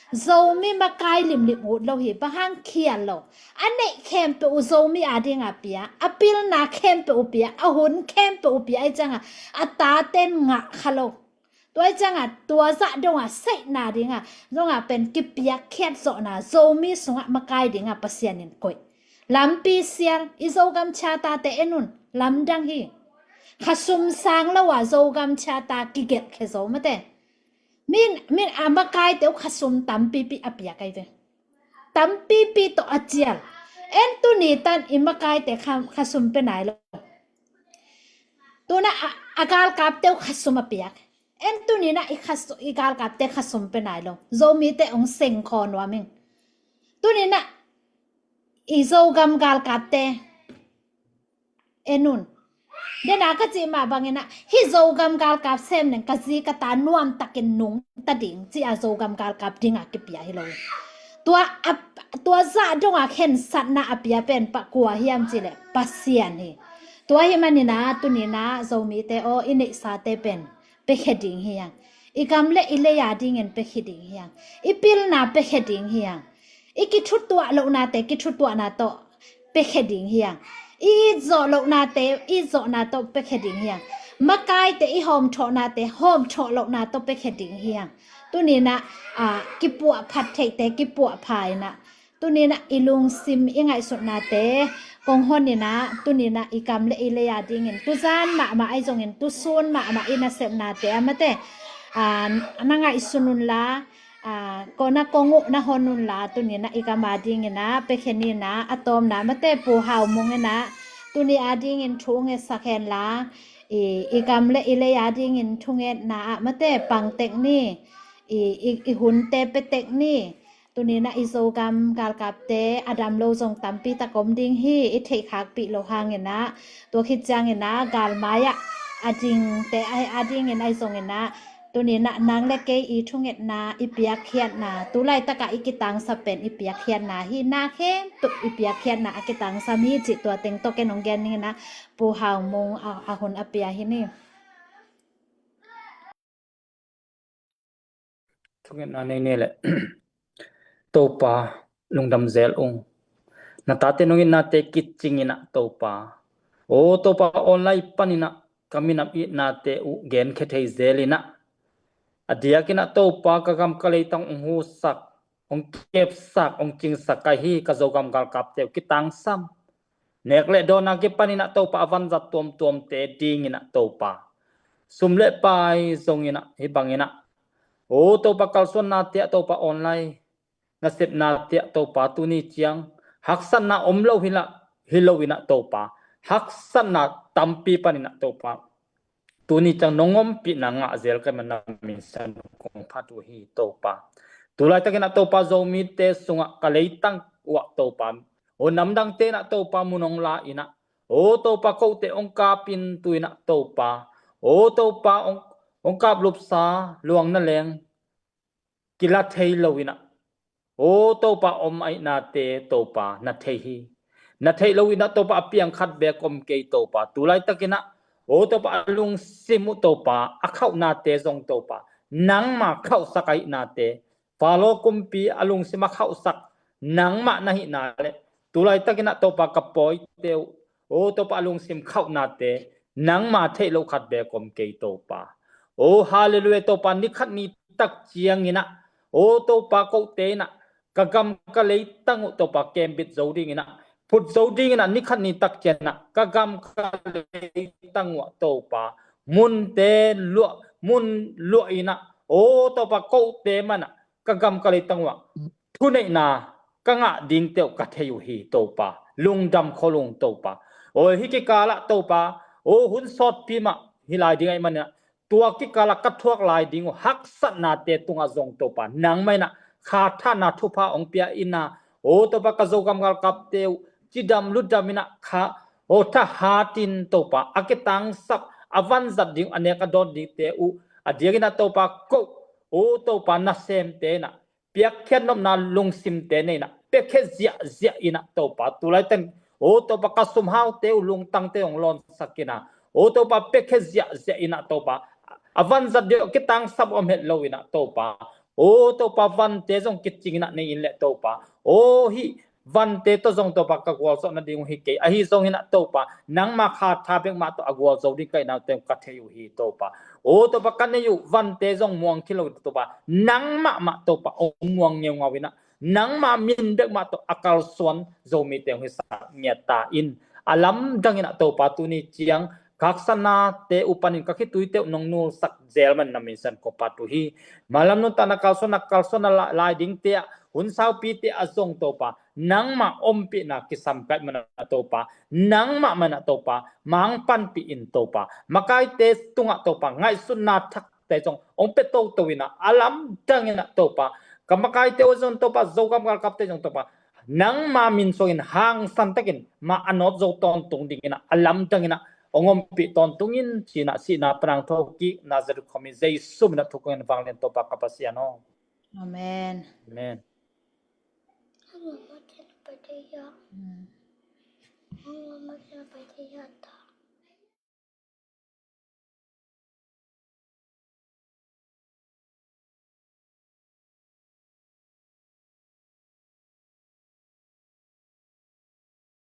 Zomi makai limlim ut lo hi. Bang hang? Khial lo. A neih khempeuh uh Zomi a ding a pia, a pilna khempeuh uh pia, a hun khempeuh uh pia, ahi ciang a a taten ngah kha lo. Tua ahi ciang a tua zah dong a seihna ding a, dong a pen kipiakkhiat zawhna Zomi sungah makai ding a Pasian in koih. Lampi sial, i Zogam chiatate en un, lamdang hi. Khasum sang lo a Zogam chiata kigelh khe zo mate. Min, min a makaite uh khasum tampipi a piak ai ve. Tampipi tawh a cial. En tuni tan i makaite kha, khasum pe nai lo. Tuna a, a galkapte uh khasum a piak. En tuni na i khasu-, i galkapte khasum pe nai lo. Zomite ong seng kho nuam ing. Tuni na i Zogam galkapte en un. Den a ka cih mah bangin ah, hih Zogam galkap sem neng ka zi ka ta nuam takin nungta ding, ci a Zogam galkap ding a kipia hi lo. Tua a, tua zah dong a khensatna a pia pen pa kua hiam cih leh Pasian hi. Tua hih manin ah, tuni na Zomite aw, i neihsate pen piakhia ding hi hang. I gam le i lei a dingin piakhia ding hi hang. I pilna piakhia ding hi hang. I kithutuah lohnate kithutuahna tawh piakhia ding hi hang. I it zawh lohnate it zawhna tawh piakhia ding hi hang. Makaite i hawmthawhnate hawmthawh lohna tawh piakhia ding hi hang. Tuni na, a, kipuahphat theihte kipuahpha in ah, tuni na i lungsim i ngaihsutnate kong hon in ah, tuni na i gam le i lei a dingin tuzan mahmah ahi zongin tusun mahmah i nasepnate a mate, a, na ngaihsun un la, a, ko na kong uh na hon un la, tuni na i gam a dingin ah piakhia ni na, a tawmna mate Pu Hau Mung in ah tuni a dingin thu ngetsak hen la, i, i gam le i lei a dingin thungetna ah mate pangtek ni, i, i, i hunte petek ni. Tuni na i Zogam galkapte a dam lo zong tampi tak om ding hi, i theihkhakpih lo hangin ah, tua khit ciangin ah galmai ah a dingte a, a dingin ahi zongin ah, tuni na nang le kei i thungetna i piakkhiatna, tu laitak a i kitangsap pen i piakkhiatna hi, na khempeuh i piakkhiatna a kitangsam hi cih tua teng tawh ken ong gen ning in ah, Pu Hau Mung a, a hun a pia hi ni. Thungetna nei ni leh. Topa, lungdam zel ung. Na tate nong itnate kicing in ah Topa. O Topa, online panin ah ka minam itnate uh genkhia thei zel in ah, a diakin ah Topa, ka gam ka leitang ong husak, ong kepsak, ong cingsak ka hi, ka Zogam galkapte uh kitangsam. Nek le dawn a kipanin ah Topa, a vanzat tuamtuamte dingin ah Topa, sum le pai zongin ah hih bangin ah, o Topa, kalsuannate ah Topa, online nasepnate ah Topa, tuni ciang haksatna om lo hi la, hi lo in ah Topa, haksatna tampi panin ah Topa, tuni ciang nong ompihna ngah zel ka hih manin na min siangtho kong phat uh hi Topa. Tulaitakin ah Topa Zomite sungah ka leitang uh ah Topa, aw namdangte in ah Topa mun hong la in ah, aw Topa kote hong kapin tu in ah Topa, aw Topa hong, hong kaplupsa luang na leng kila thei lo in ah, aw Topa om ahihnate Topa na thei hi. Na theih lo in ah Topa a piang khat beek om kei Topa. Tulaitakin ah aw Topa a lungsim uh Topa a khauhnate zong Topa nangma khauhsak ahihnate, Faro kumpi a lungsim a khauhsak nangmah na hihna le tulaitakin ah Topa ka pawite uh, aw Topa a lungsim khauhnate nangma theih loh khat beek om kei Topa. Aw Halleluiah Topa, ni khat ni tak ciangin ah aw Topa kote in ah ka gam ka leitang uh Topa kembit zo dingin ah, phut zo dingin ah ni khat ni tak ciangin ah ka gam ka leitang uh ah Topa munte luah, mun luah in ah aw Topa kote mah in ah ka gam ka leitang uh ah thuneihna ka ngah dingte uh ka thei uh hi Topa. Lungdam khol ung Topa. Aw hih kikal ah Topa, aw hun sawtpi mah hi lai ding ahih manin ah tua kikal ah ka thuak lai ding uh haksatnate tungah zong Topa nangmah in ah khathatna thupha hong pia in ah, aw Topa ka Zogam galkapte uh cidam lutdam in ah kha, aw thahatin Topa a kitangsap a vanzat ding a nek a dawn dingte uh a diakin ah Topa ko, aw Topa nasemte in ah piakkhiat nopna lungsimte nei in ah piakkhiat ziahziah in ah Topa. Tulaitakin aw Topa ka sumhaute uh lungtangte hong lawnsak in ah, aw Topa piakkhiat ziahziah in ah Topa a vanzat ding a kitangsap om het lo in ah Topa, aw Topa vante zong kicing in ah nei in leh Topa, aw hih vante tawh zong Topa ka gualzawh nading uh hi kei. Ahi zongin ah Topa nangma khatha bek mah tawh a gualzo ding ka hihna uh teng ka thei uh hi Topa. Aw Topa ka nei uh vante zong muang khin lo in Topa nangmah mah Topa hong muang ngeungau in ah nangma min bek mah tawh a kalsuan Zomite hong hisak ngiat ta in. A lamdang in ah Topa tuni ciang ka haksatnate uh panin ka khituite uh nong nulsak zel manin na min siangtho kong phat uh hi. Malam nuntakna kalsuanna, kalsuanna la-, lai dingte ah hun saupite ah zong Topa nangmah ompihna kisam ka hih manin ah Topa nangmah mah in ah Topa mangpanpih in Topa makaite tungah Topa ngaihsutna thakte zong hong pia toto in ah a lamdang in ah Topa ka makaite uh zong Topa Zogam galkapte zong Topa nangma min suangin hangsan takin mah a nawt zo tawntung dingin ah a lamdang in ah hong ompih tawntung in ci-in ah sihna pan hong thokik Nazareth khuami Jesu min ah thu kong ngen vanglian Topa ka Pasian aw. Amen. Amen.